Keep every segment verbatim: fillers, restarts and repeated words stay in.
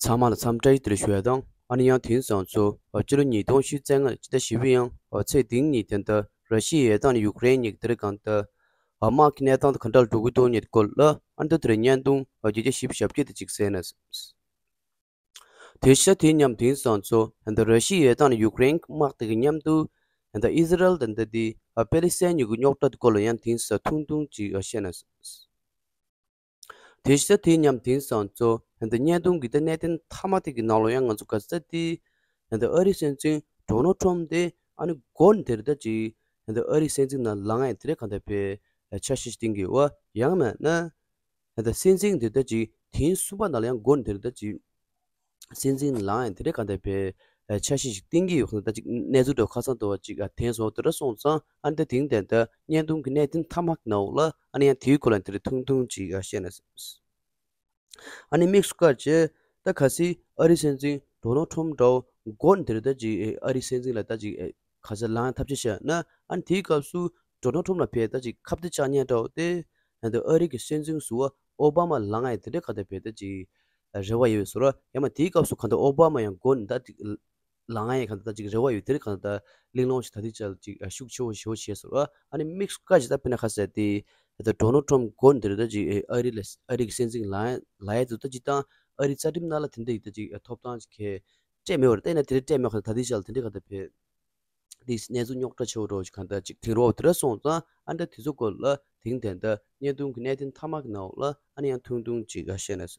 ཚང་མ་ལ་འཚམས་བཀྲ་ཤིས་བདེ་ལེགས་ཞུ་ཡ་དང་། ཨ་ནི་ཡང་དེང་སང་ཚོ་ཨ་སྤྱི་ལོ་ཉིས་སྟོང་ཉི་ཤུ་རྩ་ལྔ་ཕྱི་ཟླ་བཞི་པའི་ཡང་ཨ་ཚེས་བདུན་ཉིན་དེ་འདྲ་ར་ཤི་ཡའི་དང་ནི་ཡུཀ་རེན་གཉིས་ཀྱི་དེ་རིང་གང་ལྟར་ཨ་དམག་གི་གནས་སྟངས་དེ་ག་འདྲ་འགྲོ་གི་འདུག་ཉིད་སྐོར་ལ་ཨ་འདི་དེ་རིང་བརྙན་ཐུང་ཨ་བརྒྱ་ཆ་བཞི་བཅུ་ཞེ་བརྒྱད་དེ་ཅིག་གསན་ན། དེ་ཤ་དེ་མཉམ་དེང་སང་ཚོ་ཨ་འདི་ར་ཤི་ཡའི་དང་ནི་ཡུཀ་རེན་དམག་དེ་གི་མཉམ་དུ་ཨ་འདི་ཨི་ཟི་རལ་དང་འདི་དེ་ཨ་པེ་ལི་སི་ཐན་གཉིས་ཀྱི་རྙོག་དྲ་དེ་སྐོར་ལ་ཡང་དེང་སང་ཐུང་ཐུང་ཅིག་ཨ་བཤད་ན། དེ་ཤ་དེ་མཉམ་དེང་སང་ཚོ་ཨ་འདི་བརྙན་ཐུང་གི་ད་གནད་དོན་མཐའ་མ་དེ་གི་ནང་ལོགས་ཡང་ང་ཚོ་ག་ཚོད་དེ་ཨ་འདི་ཨ་རིའི་སྲིད་འཛིན་ཌོ་ནལ་ཊམ་དེ་ཨ་ནི་མགོ་ནས་དེ་རེད་ད་ཅིག་ཨ་འདི་ཨ་རིའི་སྲིད་འཛིན་ནང་ལངས་ཡ་དེ་རེད་གང་ལྟར་བས་འཆར་གཞི་ཞིག་བཏིང་གི་ཡོད་པ། ཡང་མིན་ན་ཨ་འདི་སྲིད་འཛིན་དེ་ད་ཅིག་ཐེངས་གསུམ་པ་ནང་ལ་ཡང་མགོ་ནས་དེ་རེད་ད་ཅིག་སྲིད་འཛིན་ལངས་ཡ་དེ་རེད་གང་ལྟར་བས་འཆར་གཞི་ཞིག་བཏིང་གི་ཡོད་གང་ལྟར་ད་ཅིག་གནས་ཚུལ་འདྲ་ཁ་སང་དུ་བ་ཅིག་ཨ་དེང་སང་དེ་འདྲ་སོང་ཙང་ཨ་འདི་དེང་དེ་ད་བརྙན་ཐུང་གི་གནད་དོན་མཐའ་མ་གི་ནང་ལ་ཨ་ནི་ཡང་དེའི་སྐོར་ལ་དེ་རེད་ཐུང་ཐུང་ཅིག་ཨ་བཤད་ན། ཨ་ནི་དམིགས་སུ་བཀར་བྱས་ད་གལ་སྲིད་ཨ་རིའི་སྲིད་འཛིན་ཌོ་ནལ་ཊམ་འདྲ་བོ་མགོ་ནས་དེ་རེད་ད་ཅིག་ཨ་རིའི་སྲིད་འཛིན་ལ་ད་ཅིག་ག་ཚོད་ལངས་ཐབས་ཤེས་བྱས་ན་ཨ་ནི་དེའི་སྐབས་སུ་ཌོ་ནལ་ཊམ་ལ་ཕེབས་ད་ཅིག་ཁ་གཏད་བཅག་མཁན་འདྲ་བོ་དེ་ཨ་འདི་ཨ་རི་གི་སྲིད་འཛིན་ཟུར་པ་ཨོ་བྷ་མ་ལངས་ཡ་དེ་འདྲ་གང་ལྟར་བས་ད་ཅིག་རེ་བ་ཡོད་ཟེར་ར། ཡང་མ་དེའི་སྐབས་སུ་གང་ལྟར་ཨོ་བྷ་མ་ཡང་མགོ་ནས་ད་ཅིག་ལངས་ཡ་གང་ལྟར་ད་ཅིག་རེ་བ་ཡོད་དེ་གང་ལྟར་གླེང་སློང་ཞིག་ད་ལྟའི་ཆར་ཅིག་ཤུགས་ཆེ་བོ་ཞེ་བོ་བྱས་ཟེར་ར། ཨ་ནི་དམིགས་སུ་བཀར་ཅིག་ད་དཔེར་ན་ཁ་གསལ་ཏེ་ད་ཌོ་ནལ་ཊམ་མགོ་ནས་དེ་རེད་ད་ཅིག་ཨ་རི་ལ་ཨ་རི་གི་སྲིད་འཛིན་ལངས་ཡ་ལངས་ཡ་དེ་ད་ཅིག་དང་ཨ་རིའི་རྩ་ཁྲིམས་ནང་ལ་དེ་འདྲ་ཡི་ད་ཅིག་ཐོབ་ཐང་ཅིག་གས་སྤྲད་མེད་པར་བལྟས་ན་དེ་འདྲ་སྤྲད་མེད་ཁ་ད་ལྟའི་ཆར་ལ་དེ་འདྲ་གང་ལྟར་བས། འདི་གནས་ཚུལ་རྙོག་དྲ་ཆེ་བོ་འདྲ་བོ་ཞིག་གང་ལྟར་ཅིག་དེང་རོགས་དེ་འདྲ་སོང་ཙང་ཨ་འདྲ་དེ་ཚོ་སྐོར་ལ་དེང་དེ་འདྲ་བརྙན་ཐུང་གི་གནད་དོན་མཐའ་མ་གི་ནང་ལ་ཨ་ནི་ཡང་ཐུང་ཐུང་ཅིག་ག་བཤད་ན།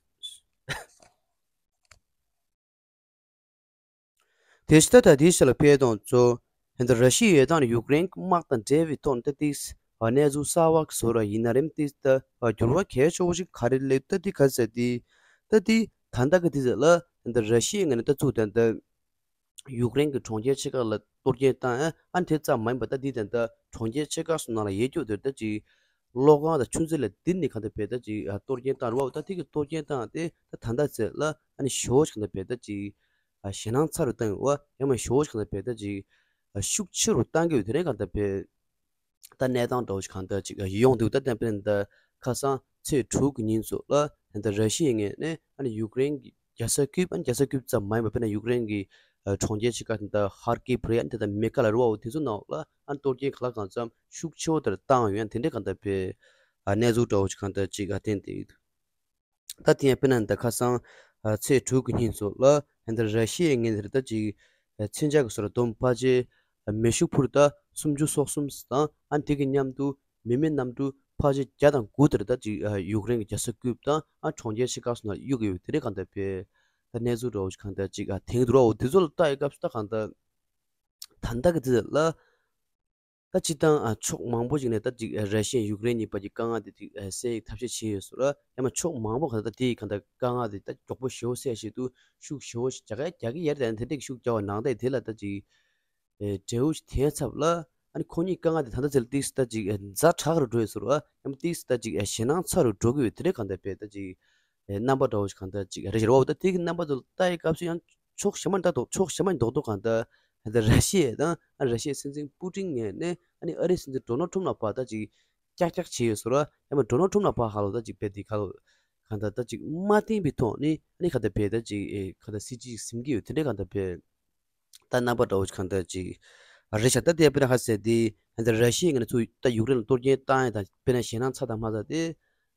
དེ་ཤ་ད་ད་དེའི་ཤ་ལ་ཕེབས་དང་ཚོ་ཨ་འདི་ར་ཤི་ཡའི་དང་ཡུཀ་རེན་གྱི་དམག་དང་འབྲེལ་བའི་ཐོག་ནས་ད་དེ་གནས་ཚུལ་གསར་བ་བཟོ་ར་ཡིན་ན་རེམ་དེ་ད་འགྱུར་བ་གལ་ཆེ་བོ་ཞིག་ག་རེ་སླེབས་ད་དེ་ག་ཟེར་དེ་ད་དེ་ད་ལྟ་གི་དེ་ལ་ཨ་འདི་ར་ཤི་ཡའི་ངོས་ནས་ད་ཚུགས་ད་ད། ཡུཀ་རེན་གྱི་གྲོང་ཁྱེར་ཆེ་ཁག་ལ་གཏོར་སྐྱོན་བཏང་ཡ་ཨ་དེ་ཙམ་མ་ཡིན་པ་ད་འདི་དེ་འདྲ་གྲོང་ཁྱེར་ཆེ་ཁག་སོགས་ནང་ལ་ཡོད་རྒྱུ་དེ་ད་ཅིག་གློག་ཁང་དང་ཆུ་མཛོད་ལ་འདི་ནས་གང་ལྟར་བས་ད་ཅིག་གཏོར་སྐྱོན་བཏང་རུ་བ་ད་དེ་གི་གཏོར་སྐྱོན་བཏང་སྟེ་ད་ད་ལྟ་ཚེ་ལ་ཨ་ནི་ཞོ་ཞིག་གང་ལྟར་བས་ད་ཅིག་ཞེད་སྣང་ཚ་རུ་བཏང་ཡོད་བ་ཡང་མ་ཞོ་ཞིག་གང་ལྟར་བས་ད་ཅིག་ཤུགས་ཆེ་རུ་བཏང་གི་ཡོད་དེ་རེད་གང་ལྟར་བས། ད་གནས་སྟངས་འདྲ་བོ་ཞིག་གང་ལྟར་ཅིག་ཡོང་འདུག་ད་ལྟ་དཔེར་ན་ད་ཁ་སང་ཚེས་དྲུག་གི་ཉིན་ཚོ་ལ་ད་ར་ཤི་ཡའི་ངོས་ནས་ཨ་ནི་ཡུཀ་རེན་གྱི་རྒྱལ་ས་ཁྱབ་ཨ་ནི་རྒྱལ་ས་ཁྱབ་ཙམ་མ་ཡིན་པ་དཔེར་ན་ཡུཀ་རེན་གྱི་གྲོང་ཁྱེར་ཆེ་ཁག་ད་ཧར་ཀིབ་རེད་ཨ་ནི་དེ་ད་མེ་ཀ་ལ་རུ་བ་འོ་དེ་ཚོ་ནང་ལ་ཨ་ནི་གཏོར་སྐྱོན་ག་ལ་གང་འཚམ་ཤུགས་ཆེ་བོ་དེར་བཏང་ཡོད་ཨ་ནི་དེ་འདྲའི་གང་ལྟར་བས་གནས་ཚུལ་འདྲ་བོ་ཞིག་གང་ལྟར་ཅིག་བསྟན་ཏེ་ཡོད། ད་དེ་ཡང་དཔེར་ན་ད་ཁ་སང་ཚེས་དྲུག་གི་ཉིན་ཚོ་ལ་ད་ར་ཤི་ཡའི་ངོས་ནས་ད་ཅིག་མཚོན་ཆ་གི་སོར་བསྡོམས་ཕལ་ཆེར་མེ་ཤུགས་འཕུར་ད་སུམ་ཅུ་སོ་གསུམ་དང་ཨ་དེ་གི་མཉམ་དུ་མི་མེད་གནམ་གྲུ་ཕལ་ཆེར་བརྒྱ་དང་དགུ་དེར་ད་ཅིག་ཡུཀ་རེན་གྱི་རྒྱལ་ས་ཁྱབ་དང་ཨ་གྲོང་ཁྱེར་ཆེ་ཁག་སོགས་ནང་གཡུག་ཡོད་དེ་རེད་གང་ལྟར་བས་ད་གནས་ཚུལ་འདྲ་བོ་ཞིག་གང་ལྟར་ཅིག་དེང་དུ་རོགས་འོ་དེ་ཚོ་ལ་ལྟ་ཡི་སྐབས་སུ་ད་གང་ལྟར་ད་ལྟ་གི་དེ་ལ། ད་སྤྱིར་བཏང་ཨ་ཕྱོགས་མང་པོ་ཞིག་ནས་ད་ཅིག་ཨ་ར་ཤི་ཡ་ཡུཀ་རེན་གཉིས་བར་གྱི་དཀའ་ངལ་དེ་ཅིག་ཨ་སེལ་ཡག་ཐབས་ཤེས་བྱས་ཡོད་ཟེར་ར། ཡང་མ་ཕྱོགས་མང་པོ་ག་ད་དེ་ཡི་གང་ལྟར་དཀའ་ངལ་དེ་ད་མགྱོགས་པོ་ཞེ་བོ་སེལ་ཆེད་དུ་ཤུགས་ཞེ་བོ་ཞིག་རྒྱག་ག་རྒྱག་གི་ཡོད་རེད། དེ་འདྲ་གི་ཤུགས་རྒྱག་པ་ནང་ད་དེ་ལ་ད་ཅིག་ཨེ་འབྲས་བུ་ཞིག་ཐོན་ཚར་བ་ལ་ཨ་ནི་ཁོ་གཉིས་དཀའ་ངལ་དེ་ད་ལྟ་ཚེ་ལ་ཏིག་ཙམ་ད་ཅིག་ཨེ་ཛ་དྲག་རུ་འགྲོ་ཡོད་ཟེར་ར། ཡང་མ་ཏིག་ཙམ་ད་ཅིག་ཨེ་ཞེད་སྣང་ཚ་རུ་འགྲོ་གི་ཡོད་དེ་འདྲ་གང་ལྟར་བས་ད་ཅིག་ཨེ་རྣམ་པ་འདྲ་བོ་ཞིག་གང་ལྟར་ཅིག་རེ་ཞིག་རེད་བ། ད་དེ་གི་རྣམ་པ་ཚོ་ལ་ལྟ་ཡི་སྐབས་སུ་ཡང་ཕྱོགས་གཞན་མ་ལྟ་དོ་ཕྱོགས་གཞན་མ་རྡོག་རྡོག་གང་ལྟར་ད་ར་ཤི་ཡ་དང་ཨ་ར་ཤི་ཡའི་སྲིད་འཛིན་པུ་ཏིན་ངོས་ནས་ཨ་ནི་ཨ་རིའི་སྲིད་འཛིན་ཌོ་ནལ་ཊམ་ལ་བར་ད་ཅིག་ཀྱག་ཀྱག་བྱས་ཡོད་ཟེར་བ། ཡང་མ་ཌོ་ནལ་ཊམ་ལ་བར་ཧ་ལོ་ད་ཅིག་བས་དེ་ཁ་ལོ་གང་ལྟར་ད་ཅིག་མ་བསྟན་པའི་ཐོག་ནས་ཨ་ནི་གང་ལྟར་བས་ད་ཅིག་ཨེ་གང་ལྟར་སྲིད་ཇུས་ཟིན་གྱི་ཡོད་དེ་འདྲ་གང་ལྟར་བས། ད་རྣམ་པ་འདྲ་བོ་ཞིག་གང་ལྟར་ཅིག་རེད་ཤག་ད་དེ་དཔེར་ན་ཁ་གསལ་དེ་ད་ར་ཤི་ཡ་ངོས་ནས་ཚུར་ད་ཡུཀ་རེན་ལ་གཏོར་སྐྱོན་བཏང་ཡ་དང་དཔེར་ན་ཞེད་སྣང་ཚ་དང་མ་ཚ་དེ་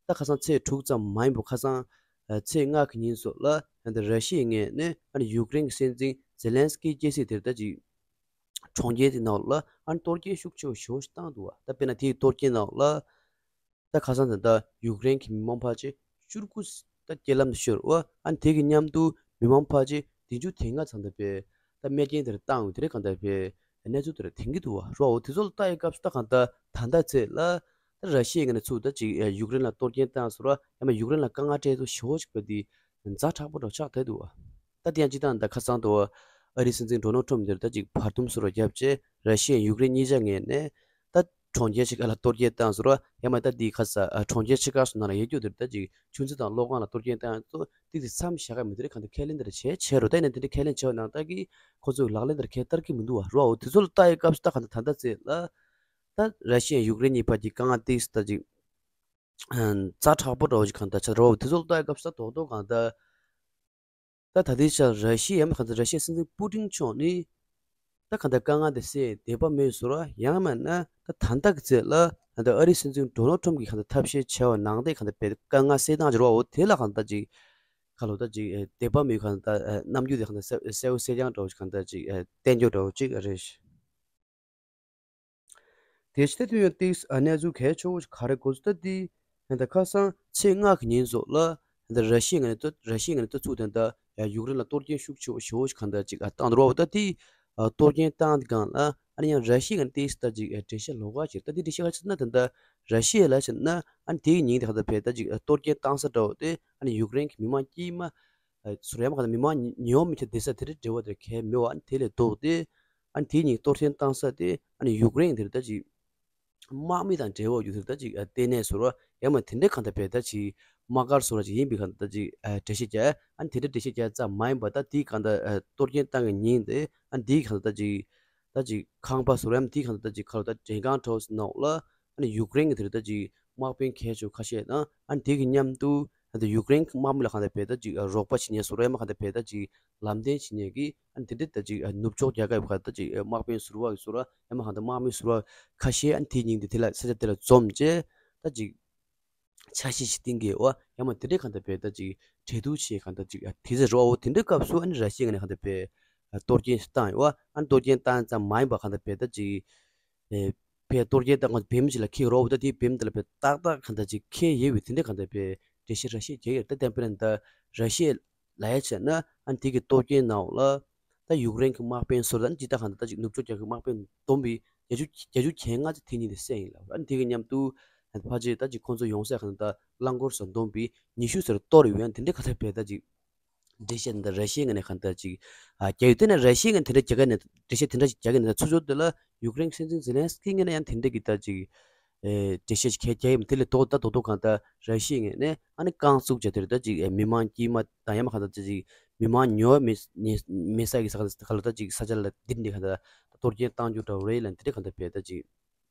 ད་ཁ་སང་ཚེས་དྲུག་ཙམ་མ་ཡིན་པ་ཁ་སང་ཚེས་ལྔ་གི་ཉིན་སོགས་ལ་ད་ར་ཤི་ཡའི་ངོས་ནས་ཨ་ནི་ཡུཀ་རེན་གྱི་སྲིད་འཛིན་ཛེ་ལན་སི་ཀི་སྐྱེ་སྲིད་དེར་ད་ཅིག་གྲོང་ཁྱེར་དེ་ནང་ལ་ཨ་ནི་གཏོར་སྐྱོན་ཤུགས་ཆེ་བ་ཞེ་པོ་ཞིག་བཏང་འདུག་བ། ད་དཔེར་ན་དེའི་གཏོར་སྐྱོན་ནང་ལ། ད་ཁ་སང་ད་ལྟ་ཡུཀ་རེན་གྱི་མི་མང་ཕལ་ཆེར་བཅུ་དགུ་ད་རྐྱེན་ལམ་དུ་ཤོར་བ། ཨ་ནི་དེ་གི་མཉམ་དུ་མི་མང་ཕལ་ཆེར་བདུན་ཅུ་དོན་ལྔ་ཙམ་ད་བས་ད་རྨས་སྐྱོན་དེར་བཏང་ཡོད་དེ་རེད་གང་ལྟར་བས་གནས་ཚུལ་དེར་ཐོན་གྱི་འདུག་བ། རོ་འོ་དེ་ཚོ་ལ་ལྟ་ཡི་སྐབས་སུ་ད་གང་ལྟར་ད་ལྟ་ཚེ་ལ་ད་ར་ཤི་ཡའི་ངོས་ནས་ཚུར་ད་ཅིག་ཡུཀ་རེན་ལ་གཏོར་སྐྱོན་བཏང་ཟེར་བ་ཡང་མ་ཡུཀ་རེན་ལ་དཀའ་ངལ་སྤྲད་ཚུལ་ཞེ་པོ་ཅིག་བས་དེ་ཛ་དྲག་པོ་འདྲ་ཆགས་བསྡད་འདུག་བ། ད་དེ་ཡང་སྤྱིར་བཏང་ད་ཁ་སང་དུ་ཨ་རིའི་སྲིད་འཛིན་ཌོ་ནལ་ཊམ་དེར་ད་ཅིག་བར་འདུམ་སོར་བརྒྱབ་རྗེས་ར་ཤི་ཡ་ཡུཀ་རེན་གཉིས་ཆ་ངོས་ནས་ད་གྲོང་ཁྱེར་ཞིག་ག་ལ་གཏོར་སྐྱོན་བཏང་ཟེར་བ་ཡང་མ་ད་འདི་ཁ་ས་ཨ་གྲོང་ཁྱེར་ཆེ་ཁག་སོགས་ནང་ལ་ཡོད་རྒྱུ་དེར་ད་ཅིག་ཆུ་མཛོད་དང་གློག་ཁང་ལ་གཏོར་སྐྱོན་བཏང་ཡང་ཚོ་ཏིག་ཏིག་མཚམས་བཞག་ག་མི་དེ་རེད་གང་ལྟར་ཁས་ལེན་དེར་བྱས་བྱས་རོ། ད་ཡིན་ན་དེ་འདྲ་ཁས་ལེན་བྱས་པ་ནང་ལྟ་གི་ཁོ་ཚོས་ལག་ལེན་དེར་ཁས་བསྟར་གི་མི་འདུག་བ། རོ་འོ་དེ་ཚོ་ལ་ལྟ་ཡི་སྐབས་སུ་ད་གང་ལྟར་ད་ལྟ་ཚེ་ལ་ད་ར་ཤི་ཡ་ཡུཀ་རེན་གཉིས་བར་གྱི་དཀའ་ངལ་ཏིག་ཙམ་ད་ཅིག་ཛ་དྲག་པོ་འདྲ་བོ་ཞིག་གང་ལྟར་ཆགས་རོ། དེ་ཚོ་ལ་ལྟ་ཡི་སྐབས་སུ་ད་རྡོག་རྡོག་གང་ལྟར་ ད་ད་ལྟའི་ཆར་ར་ཤི་ཡ་ཡང་མིན་གང་ལྟར་ར་ཤི་ཡའི་སྲིད་འཛིན་པུ་ཏིན་མཆོག་ནི་ད་གང་ལྟར་དཀའ་ངལ་དེ་སེལ་བདེ་པོ་མེད་ཟེར་བ། ཡང་མིན་ན་ད་ད་ལྟ་གི་ཚེ་ལ་ད་ལྟ་ཨ་རིའི་སྲིད་འཛིན་ཌོ་ནལ་ཊམ་གྱིས་གང་ལྟར་ཐབས་ཤེས་བྱས་པ་ནང་བཞིན་གང་ལྟར་བས་དཀའ་ངལ་སེལ་སྟངས་ཀྱི་རེད་བ། འོ་དེ་ལ་གང་ལྟར་ཅིག་ཁ་ལོ་ད་ཅིག་ཨེ་བདེ་པོ་མེད་གང་ལྟར་ཨེ་རྣམ་འགྱུར་དེ་གང་ལྟར་གསལ་གསལ་པོ་གསལ་རྐྱང་འདྲ་བོ་ཅིག་གང་ལྟར་ཅིག་ཨེ་བསྟན་རྒྱུ་འདྲ་བོ་ཅིག་རེད། དེ་ཕྱི་ད་དུང་ཡང་ཏིག་ཨ་གནས་ཚུལ་གལ་ཆེ་བོ་ཞིག་ག་རེ་གོ་ཚུལ་ལྟ་དུས། ད་ཁ་སང་ཚེས་ལྔ་གི་ཉིན་སོགས་ལ་ད་ར་ཤི་ཡའི་ངོས་ནས་ད་ར་ཤི་ཡའི་ངོས་ནས་ད་ཚུགས་དེ་ད་ཡ་ཡུཀ་རེན་ལ་གཏོར་སྐྱོན་ཤུགས་ཆེ་བོ་ཞེ་བོ་ཞིག་གང་ལྟར་ཅིག་ཨ་བཏང་འདུག་བ། ད་དེ་ཨ་གཏོར་སྐྱོན་བཏང་དེ་སྒང་ལ་ཨ་ནི་ཡང་ར་ཤི་ཡའི་ངོས་ནས་ཏིག་ད་ཅིག་ཨ་འགྲེལ་བཤད་ལོགས་ཀ་ཅིག་ད་དེ་འགྲེལ་བཤད་ག་ཅིག་ན། ད་ད་ར་ཤི་ཡ་ལ་ཕྱིན་ན་ཨ་ནི་དེའི་ཉིན་དེ་གང་ལྟར་བས་ད་ཅིག་ཨ་གཏོར་སྐྱོན་བཏང་ས་འདྲ་བོ་དེ་ཨ་ནི་ཡུཀ་རེན་གྱི་མི་མང་དཀྱུས་མ་ཨ་སུ་རེམ་གང་ལྟར་མི་མང་ཉི་ཉི་འོང་མི་ཁྱབ་བསྡད་ས་དེ་རེད། འབྲེལ་བ་དེ་གལ་མེད་བ། ཨ་ནི་དེ་ལས་ལྡོག་སྟེ། ཨ་ནི་དེའི་ཉིན་གཏོར་སྐྱོན་བཏང་ས་དེ་ཨ་ནི་ཡུཀ་རེན་དེར་ད་ཅིག་དམག་མི་དང་འབྲེལ་བ་ཡོད་དེར་ད་ཅིག་ལྟེ་གནས་ཟེར་བ་ཡང་མ་དེ་འདྲའི་གང་ལྟར་བས་ད་ཅིག་དམག་སྒར་ཟེར་བ་ཅིག་ཡིན་པའི་གང་ལྟར་ད་ཅིག་འགྲེལ་བཤད་བརྒྱབ། ཨ་ནི་དེ་འདྲའི་འགྲེལ་བཤད་བརྒྱབ་ཙམ་མ་ཡིན་པ། ད་དེའི་གང་ལྟར་གཏོར་སྐྱོན་བཏང་གི་ཉིན་དེ་ཨ་ནི་དེའི་གང་ལྟར་ད་ཅིག་ད་ཅིག་ཁང་པ་ཟེར་བ་ཡང་དེའི་གང་ལྟར་ད་ཅིག་ཁ་ལོ་ད་མགྲོན་ཁང་འདྲ་བོ་ནང་ལ་ཨ་ནི་ཡུཀ་རེན་གྱི་དེར་ད་ཅིག་དམག་དཔོན་གལ་ཆེ་བོ་ཁ་ཤས་དང་ཨ་ནི་དེ་གི་མཉམ་དུ་ད་ཡུཀ་རེན་གྱི་དམག་མི་ལ་གང་ལྟར་བས་ད་ཅིག་རོགས་པ་བྱེད་མཁན་ཟེར་བ་ཡང་མ་གང་ལྟར་བས་ད་ཅིག་ལམ་སྟོན་བྱེད་མཁན་གྱི་ཨ་ནི་དེ་འདྲའི་ད་ཅིག་ནུབ་ཕྱོགས་རྒྱལ་ཁབ་ཁག་ད་ཅིག་དམག་དཔོན་ཟུར་པ་ཟེར་བ་ཡང་མ་གང་ལྟར་དམག་མི་ཟུར་པ་ཁ་ཤས་ཨ་ནི་དེའི་ཉིན་དེ་དེ་ལ་ས་ཆ་དེ་ལ་འཛོམས་བྱས་ད་ཅིག་འཆར་གཞི་ཞིག་བཏིང་གི་ཡོད་པ། ཡང་མ་དེ་འདྲའི་གང་ལྟར་བས་ད་ཅིག་གྲོས་བསྡུར་བྱས་གང་ལྟར་ཅིག་ཨ་དེ་ཚེ་རེད་བ། འོ་དེ་འདྲའི་སྐབས་སུ་ཨ་ནི་ར་ཤི་ཡའི་ངོས་ནས་གང་ལྟར་བས་གཏོར་སྐྱོན་བཏང་ཡོད་པ། ཨ་ནི་གཏོར་སྐྱོན་བཏང་ཙམ་མ་ཡིན་པ་གང་ལྟར་བས་ད་ཅིག་ཨེ་བས་གཏོར་སྐྱོན་བཏང་གོང་བེམ་ཞིག་ལ་འཁྱེར་རོགས་ད་དེའི་བེམ་དེ་ལ་བས་ཏག་ཏག་གང་ལྟར་ཅིག་འཁྱེར་ཡོད་པའི་དེ་འདྲའི་གང་ལྟར་བས་འགྲེལ་བཤད་ར་ཤི་ཡས་རྒྱག་ཡོད། ད་དེ་དཔེར་ན་ད་ར་ཤི་ཡ་ལ་ཡ་བྱས་ན་ཨ་ནི་དེ་གི་གཏོར་སྐྱོན་ནང་ལ་ད་ཡུཀ་རེན་གྱི་དམག་དཔོན་ཟེར་ད་ནི་ཇི་ལྟར་གང་ལྟར་ད་ཅིག་ནུབ་ཕྱོགས་རྒྱལ་ཁབ་དམག་དཔོན་བསྡོམས་པས་བརྒྱད་ཅུ་བརྒྱད་ཅུ་གྱ་ལྔ་ཙམ་དེ་ཉིན་དེ་བསད་ཡིན་ལབ། ཨ་ནི་དེ་གི་མཉམ་དུ་ཕལ་ཆེར་ད་ཅིག་ཁོང་ཚོ་ཡོང་ས་གང་ལྟར་རླངས་འཁོར་སོགས་བསྡོམས་པས་ཉི་ཤུ་ཙམ་གཏོར་ཡོད། ཡང་དེ་འདྲའི་གང་ལྟར་བས་ད་ཅིག་འགྲེལ་བཤད་འདི་ར་ཤི་ཡའི་ངོས་ནས་གང་ལྟར་ཅིག་ཨ་རྒྱག་ཡོད། དེ་ནས་ར་ཤི་ཡའི་ངོས་ནས་དེ་འདྲ་རྒྱག་ག་ནས་འགྲེལ་བཤད་དེ་འདྲ་ཅིག་རྒྱག་ག་ནས་ཚུར་ཕྱོགས་དེ་ལ་ཡུཀ་རེན་སྲིད་འཛིན་ཛེ་ལན་སི་ཀི་ངོས་ནས་ཡང་དེ་འདྲ་གི་ད་ཅིག་ཨེ་འགྲེལ་བཤད་ཅིག་གང་ཡང་རྒྱག་ཡོད་མེད། དེ་ལས་ལྡོག་ད་ལྡོག་ལྡོག་གང་ལྟར་ར་ཤི་ཡའི་ངོས་ནས་ཨ་ནི་རྐང་བཙུགས་བྱས་དེར་ད་ཅིག་ཨེ་མི་མང་དཀྱུས་མ་དང་ཡང་མ་གང་ལྟར་ཅིག་མི་མང་ཉོ་མི་མི་མེད་ས་གི་ས་ག་ལ་ད་ཅིག་ས་ཆ་ལ་འདི་འདྲ་གང་ལྟར་གཏོར་སྐྱོན་བཏང་རྒྱུ་འདྲ་བོ་རེད་ལབ་དེ་འདྲ་གང་ལྟར་བས་ད་ཅིག་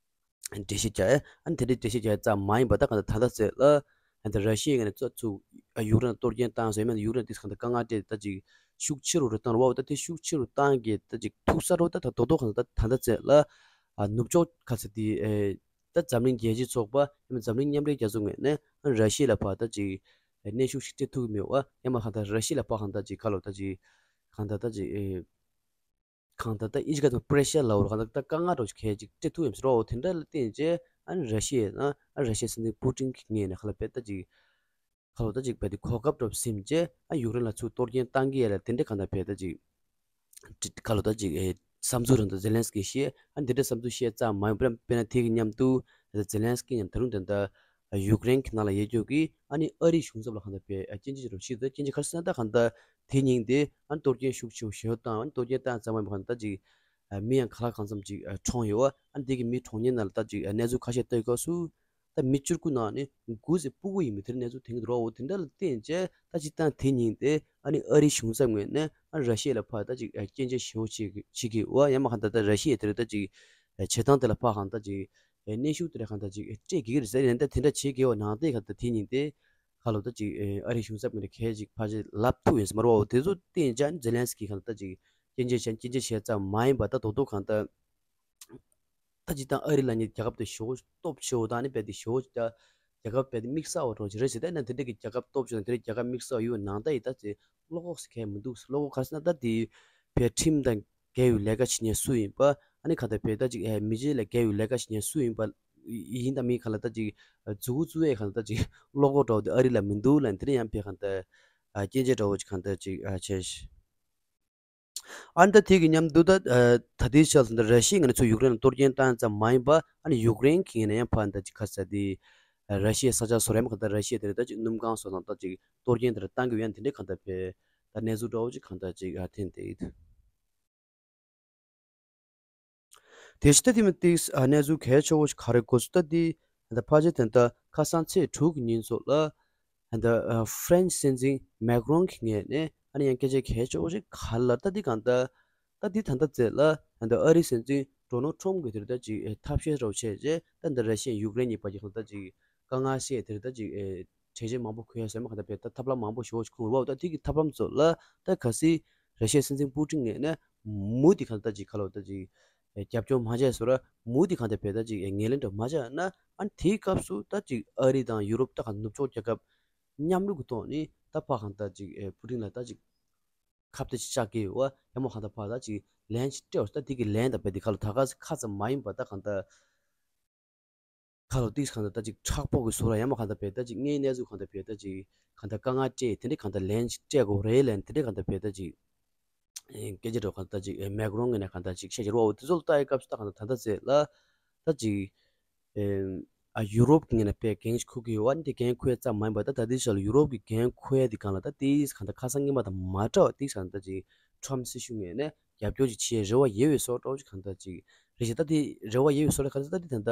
འགྲེལ་བཤད་བྱས། ཨ་ནི་དེ་འདྲའི་འགྲེལ་བཤད་བྱས་ཙམ་མ་ཡིན་པ་ད་གང་ལྟར་ད་ལྟ་ཚེ་ལ་ཨ་ནི་ར་ཤི་ཡའི་ངོས་ནས་ཚུར་ཚུར་ཨ་ཡུཀ་རེན་གཏོར་སྐྱོན་བཏང་ཟེར་མེད་ན་ཡུཀ་རེན་དེ་གང་ལྟར་དཀའ་ངལ་འཕྲད་ད་ཅིག་ཤུགས་ཆེ་རུ་རུ་བཏང་རུ་བ། ད་དེ་ཤུགས་ཆེ་རུ་བཏང་གི་ད་ཅིག་ཐུག་ས་རུ་ད་ད་རྡོག་རྡོག་གང་ལྟར་ད་ད་ལྟ་ཚེ་ལ་ཨ་ནུབ་ཕྱོགས་ག་ཚོད་དེ་ཨེ་ད་འཛམ་གླིང་རྒྱལ་སྤྱིའི་ཚོགས་པ་ཡང་ན་འཛམ་གླིང་མཉམ་འབྲེལ་རྒྱལ་ཚོགས་ངོས་ནས་ཨ་ནི་ར་ཤི་ཡ་ལ་ཕར་ད་ཅིག་ཨེ་གནོན་ཤུགས་ཤིག་སྤྲད་ཐུབ་ཀྱི་མེད་པ། ཡང་མ་གང་ལྟར་ར་ཤི་ཡ་ལ་ཕར་གང་ལྟར་ཅིག་ཁ་ལོ་ད་ཅིག་གང་ལྟར་ད་ཅིག་ཨེ། གང་ལྟར་ད་ཨི་ཇི་ག་དང་པྲེ་ཤར་ལ་འོར་གང་ལྟར་ད་དཀའ་ངལ་འདྲ་བོ་ཞིག་གལ་ཅིག་སྤྲད་ཐུབ་ཡོད་ཟེར་རོ། དེ་འདྲ་ལ་བརྟེན་བྱས་ཨ་ནི་ར་ཤི་ཡ་ན་ཨ་ར་ཤི་ཡའི་སྲིད་འཛིན་པུ་ཏིན་གྱི་ངོས་ནས་ཁ་ལ་བས་ད་ཅིག་ཁ་ལོ་ད་ཅིག་བས་དེ་གོ་སྐབས་འདྲ་བོ་ཟིན་བྱས་ཨ་ཡུཀ་རེན་ལ་ཚུར་གཏོར་སྐྱོན་བཏང་གི་ཡ་ལ་དེ་འདྲ་གང་ལྟར་བས་ད་ཅིག་ཁ་ལོ་ད་ཅིག་ཨེ་བསམ་ཚུལ་རང་ད་ཛེ་ལན་སི་ཀི་བཤད། ཨ་ནི་དེ་འདྲ་བསམ་ཚུལ་བཤད་ཙམ་མ་ཡིན་པར་དཔེར་ན་དེ་གི་མཉམ་དུ་ཛེ་ལན་སི་ཀི་ཡང་ད་རུང་ད་ལྟ་ཡུཀ་རེན་གྱི་ནང་ལ་ཡོད་རྒྱུ་གི་ཨ་ནི་ཨ་རིའི་གཞུང་ཚབ་ལ་གང་ལྟར་བས་སྐྱོན་བརྗོད་བྱེད་རོགས་ཞེས། ད་སྐྱོན་བརྗོད་ག་རེ་ཟེར་ན་ད་གང་ལྟར་དེ་ཉིན་དེ་ཨ་ནི་གཏོར་སྐྱོན་ཤུགས་ཆེ་བོ་ཞེ་པོ་བཏང་། ཨ་ནི་གཏོར་སྐྱོན་བཏང་ཙམ་མ་ཡིན་པ་གང་ལྟར་ཅིག་མི་ཡང་ག་ལ་གང་འཚམ་ཅིག་གྲོངས་ཡོད་པ། ཨ་ནི་དེ་གི་མི་གྲོངས་མཁན་ནང་ལ་ད་ཅིག་གནས་ཚུལ་ཁ་ཤས་ལྟ་ཡི་སྐབས་སུ་ད་མི་བཅུ་དགུ་ནང་ནས་དགུ་ཙམ་ཕྲུ་གུ་ཡིན་པའི་དེ་འདྲ་གནས་ཚུལ་ཐོན་གྱི་འདུག་རོ། འོ་དེ་འདྲ་ལ་བརྟེན་བྱས་ད་སྤྱིར་བཏང་དེ་ཉིན་དེ་ཨ་ནི་ཨ་རིའི་གཞུང་ཚབ་ངོས་ནས་ཨ་ནི་ར་ཤི་ཡ་ལ་ཕར་ད་ཅིག་སྐྱོན་བརྗོད་ཞེ་པོ་བྱེད་ཀྱི་བྱེད་ཀྱི་ཡོད་པ། ཡང་མ་གང་ལྟར་ད་ར་ཤི་ཡ་དེ་རེད་ད་ཅིག་བྱེད་སྟངས་དེ་ལ་ཕར་གང་ལྟར་ཅིག་གནོན་ཤུགས་དེ་འདྲ་གང་ལྟར་ཅིག་སྤྲད་དགོས་ཀྱི་རེད་ཟེར། ཡིན་ན་ད་དེ་འདྲ་བྱེད་དགོས་པ་ནང་བཞིན་གང་ལྟར་དེ་ཉིན་དེ་ཁ་ལོ་ད་ཅིག་ཨ་རིའི་གཞུང་ཚབ་ངོས་ནས་གལ་ཅིག་ཕལ་ཆེར་ལབ་ཐུབ་ཡོད་ས་མ་རེད་པ། འོ་དེ་ཚོ་བརྟེན་བྱས་ཛེ་ལན་སི་ཀི་གང་ལྟར་ཅིག་སྐྱོན་བརྗོད་བྱས་སྐྱོན་བརྗོད་བྱས་ཙམ་མ་ཡིན་པ་ད་རྡོག་རྡོག་གང་ལྟར་ད་སྤྱིར་བཏང་ཨ་རི་ལབ་མཁན་རྒྱལ་ཁབ་དེ་ཞེ་པོ་སྟོབས་ཆེ་བོ་དང་ཨ་ནི་རྦད་དེ་ཞེ་པོ་ཅིག་རྒྱལ་ཁབ་རྦད་དེ་དམིགས་བསལ་བ་འདྲ་བོ་ཅིག་རེད་ཟེར། ད་ནི་དེ་འདྲ་གི་རྒྱལ་ཁབ་སྟོབས་ཆེ་བ་དང་དེ་འདྲའི་རྒྱལ་ཁབ་དམིགས་བསལ་བ་ཡོད་པ་ནང་ལྟར་ཡིན་ད་ཅིག་བློ་ཁོག་ཟེར་མཁན་མི་འདུག་བློ་ཁོག་ག་རེ་ཟེར་ན་ད་དེ་བས་ཁྲིམས་དང་འགལ་བའི་ལས་ཀ་བྱེད་མཁན་སུ་ཡིན་པ། ཨ་ནི་གང་ལྟར་བས་ད་ཅིག་ཨེ་མི་རྗེ་ལ་འགལ་བའི་ལས་ཀ་བྱེད་མཁན་སུ་ཡིན་པ་ཡིན་ད་མིན་གང་ལ་ད་ཅིག་མཛུབ་གུ་བཙུགས་ཡས་གང་ལ་ད་ཅིག་བློ་ཁོག་འདྲ་བོ་དེ་ཨ་རི་ལ་མི་འདུག་ལབ་དེ་འདྲ་ཡང་བས་གང་ལྟར་ཨ་སྐྱོན་བརྗོད་འདྲ་བོ་ཅིག་གང་ལྟར་ཅིག་ཨ་བྱས། ཨ་ནི་ད་དེ་གི་མཉམ་དུ་ད་ཨ་ད་ལྟའི་ཆར་ད་ར་ཤི་ཡའི་ངོས་ནས་ཚུར་ཡུཀ་རེན་ལ་གཏོར་སྐྱོན་བཏང་ཙམ་མ་ཡིན་པ། ཨ་ནི་ཡུཀ་རེན་གྱི་ངོས་ནས་ཡང་ཕར་ད་ཅིག་ག་རེ་ཟེར་དེ་ར་ཤི་ཡའི་ས་ཆ་སོགས་རེད་མ་གང་ལྟར་ར་ཤི་ཡ་དེ་རེད་ད་ཅིག་སྣུམ་ཁང་སོགས་དང་ད་ཅིག་གཏོར་སྐྱོན་དེ་འདྲ་བཏང་གི་ཡོད། ཡང་དེ་འདྲའི་གང་ལྟར་བས་ད་གནས་ཚུལ་འདྲ་བོ་ཅིག་གང་ལྟར་ཅིག་ཨ་ཐོན་བསྡད་ཡོད། དེ་ཕྱི་ད་དེ་མི་ཏིག་ཨ་གནས་ཚུལ་གལ་ཆེ་བོ་ཞིག་ག་རེ་གོ་ཚུལ་ལྟ་དེ་ད་ཕལ་ཆེར་དེ་ད་ཁ་སང་ཚེས་དྲུག་གི་ཉིན་སོགས་ལ་ད་ཨ་ཧྥ་རན་སི་སྲིད་འཛིན་མེག་རོན་གྱི་ངོས་ནས་ཨ་ནི་ཡང་སྐད་ཆ་གལ་ཆེ་བོ་ཞིག་ག་རེ་ལབ་ལྟ་དེ་གང་ལྟར་ད་དེ་ད་ལྟ་ཚེ་ལ་ད་ཨ་རིའི་སྲིད་འཛིན་ཌོ་ནལ་ཊམ་གྱིས་དེར་ད་ཅིག་ཨེ་ཐབས་ཤེས་རོགས་བྱས་རྗེས་ད་འདི་ར་ཤི་ཡ་ཡུཀ་རེན་གཉིས་བར་གྱི་ད་ཅིག་དཀའ་ངལ་སེལ་དེར་ད་ཅིག་ཨེ་ གྲོས་ཆོད་མང་པོ་འཁོད་ཡ་སོགས་མ་གང་ལྟར་བས་ད་ཐབས་ལམ་མང་པོ་ཞིག་འོ་ཞིག་ཁུངས་རུ་བ་འོ་ད་དེ་གི་ཐབས་ལམ་ཚོ་ལ་ད་གལ་སྲིད་ར་ཤི་ཡའི་སྲིད་འཛིན་པུ་ཏིན་ངོས་ནས་མུ་མཐུད་གང་ལྟར་ཅིག་ག་ལ་འོ་ད་ཅིག་རྒྱབ་སྐྱོར་མ་བྱས་སོ་ར་མུ་མཐུད་གང་ལྟར་བས་ད་ཅིག་ངོས་ལེན་འདྲ་མ་བྱས་ན་ཨ་ནི་དེའི་སྐབས་སུ་ད་ཅིག་ཨ་རི་དང་ཡུ་རོབ་ད་གང་ནུབ་ཕྱོགས་རྒྱལ་ཁབ་མཉམ་རུབ་ཀྱི་ཐོག་ནས་ད་ཕ་གང་ལྟར་ཅིག་པུ་ཏིན་ལ་ད་ཅིག་ཁ་གཏད་ཅིག་བཅག་གི་ཡོད་བ་ཡང་མ་གང་ལྟར་ཕ་ད་ཅིག་ལན་ཅིག་སྤྲད་འོ་ད་དེ་གི་ལན་ད་བས་དེ་ག་ལ་ད་ག་ཁ་ཙམ་མ་ཡིན་པ་ད་གང་ལྟར། ཁ་ལོ་ཏིག་གང་ལྟར་ད་ཅིག་མཁྲེགས་པོ་གི་བཟོ་ལ་ཡང་མ་གང་ལྟར་བས་ད་ཅིག་དངོས་གནས་ཚུལ་གང་ལྟར་བས་ད་ཅིག་གང་ལྟར་དཀའ་ངལ་སྤྲད་དེ་འདྲའི་གང་ལྟར་ལན་ཅིག་སྤྲད་དགོས་རེད་ལན་དེ་འདྲའི་གང་ལྟར་བས་ད་ཅིག་སྐད་ཆ་འདྲ་གང་ལྟར་ཅིག་མེག་རོན་ངོས་ནས་གང་ལྟར་ཅིག་བཤད་ཀྱི་རོ་འོ་དེ་ཚོ་ལ་ལྟ་ཡི་སྐབས་སུ་ད་གང་ལྟར་ད་ལྟ་ཚེ་ལ་ད་ཅིག་ཨ་ཡུ་རོབ་ཀྱི་ངོས་ནས་བས་འགན་ཞིག་འཁུར་གྱི་ཡོད་བ་འདི་འགན་འཁུར་ཡ་ཙམ་མ་ཡིན་པ་ད་ད་ལྟའི་ཆར་ལ་ཡུ་རོབ་ཀྱི་འགན་འཁུར་ཡ་དེ་གང་ལ་ད་ཏིག་གང་ལྟར་ཁ་སང་སྔོན་མ་དང་མ་འདྲ་བ་ཏིག་གང་ལྟར་ཅིག་ཁྲམ་སྲིད་གཞུང་ངོས་ནས་རྒྱབ་སྐྱོར་ཅིག་བྱེད་རེ་བ་ཡོད་པའི་བཟོ་འདྲ་བོ་ཅིག་གང་ལྟར་ཅིག་རེད་ཤག་ད་དེ་རེ་བ་ཡོད་པའི་བཟོ་ལ་གང་ལྟར་ད་དེ་ད་ལྟ་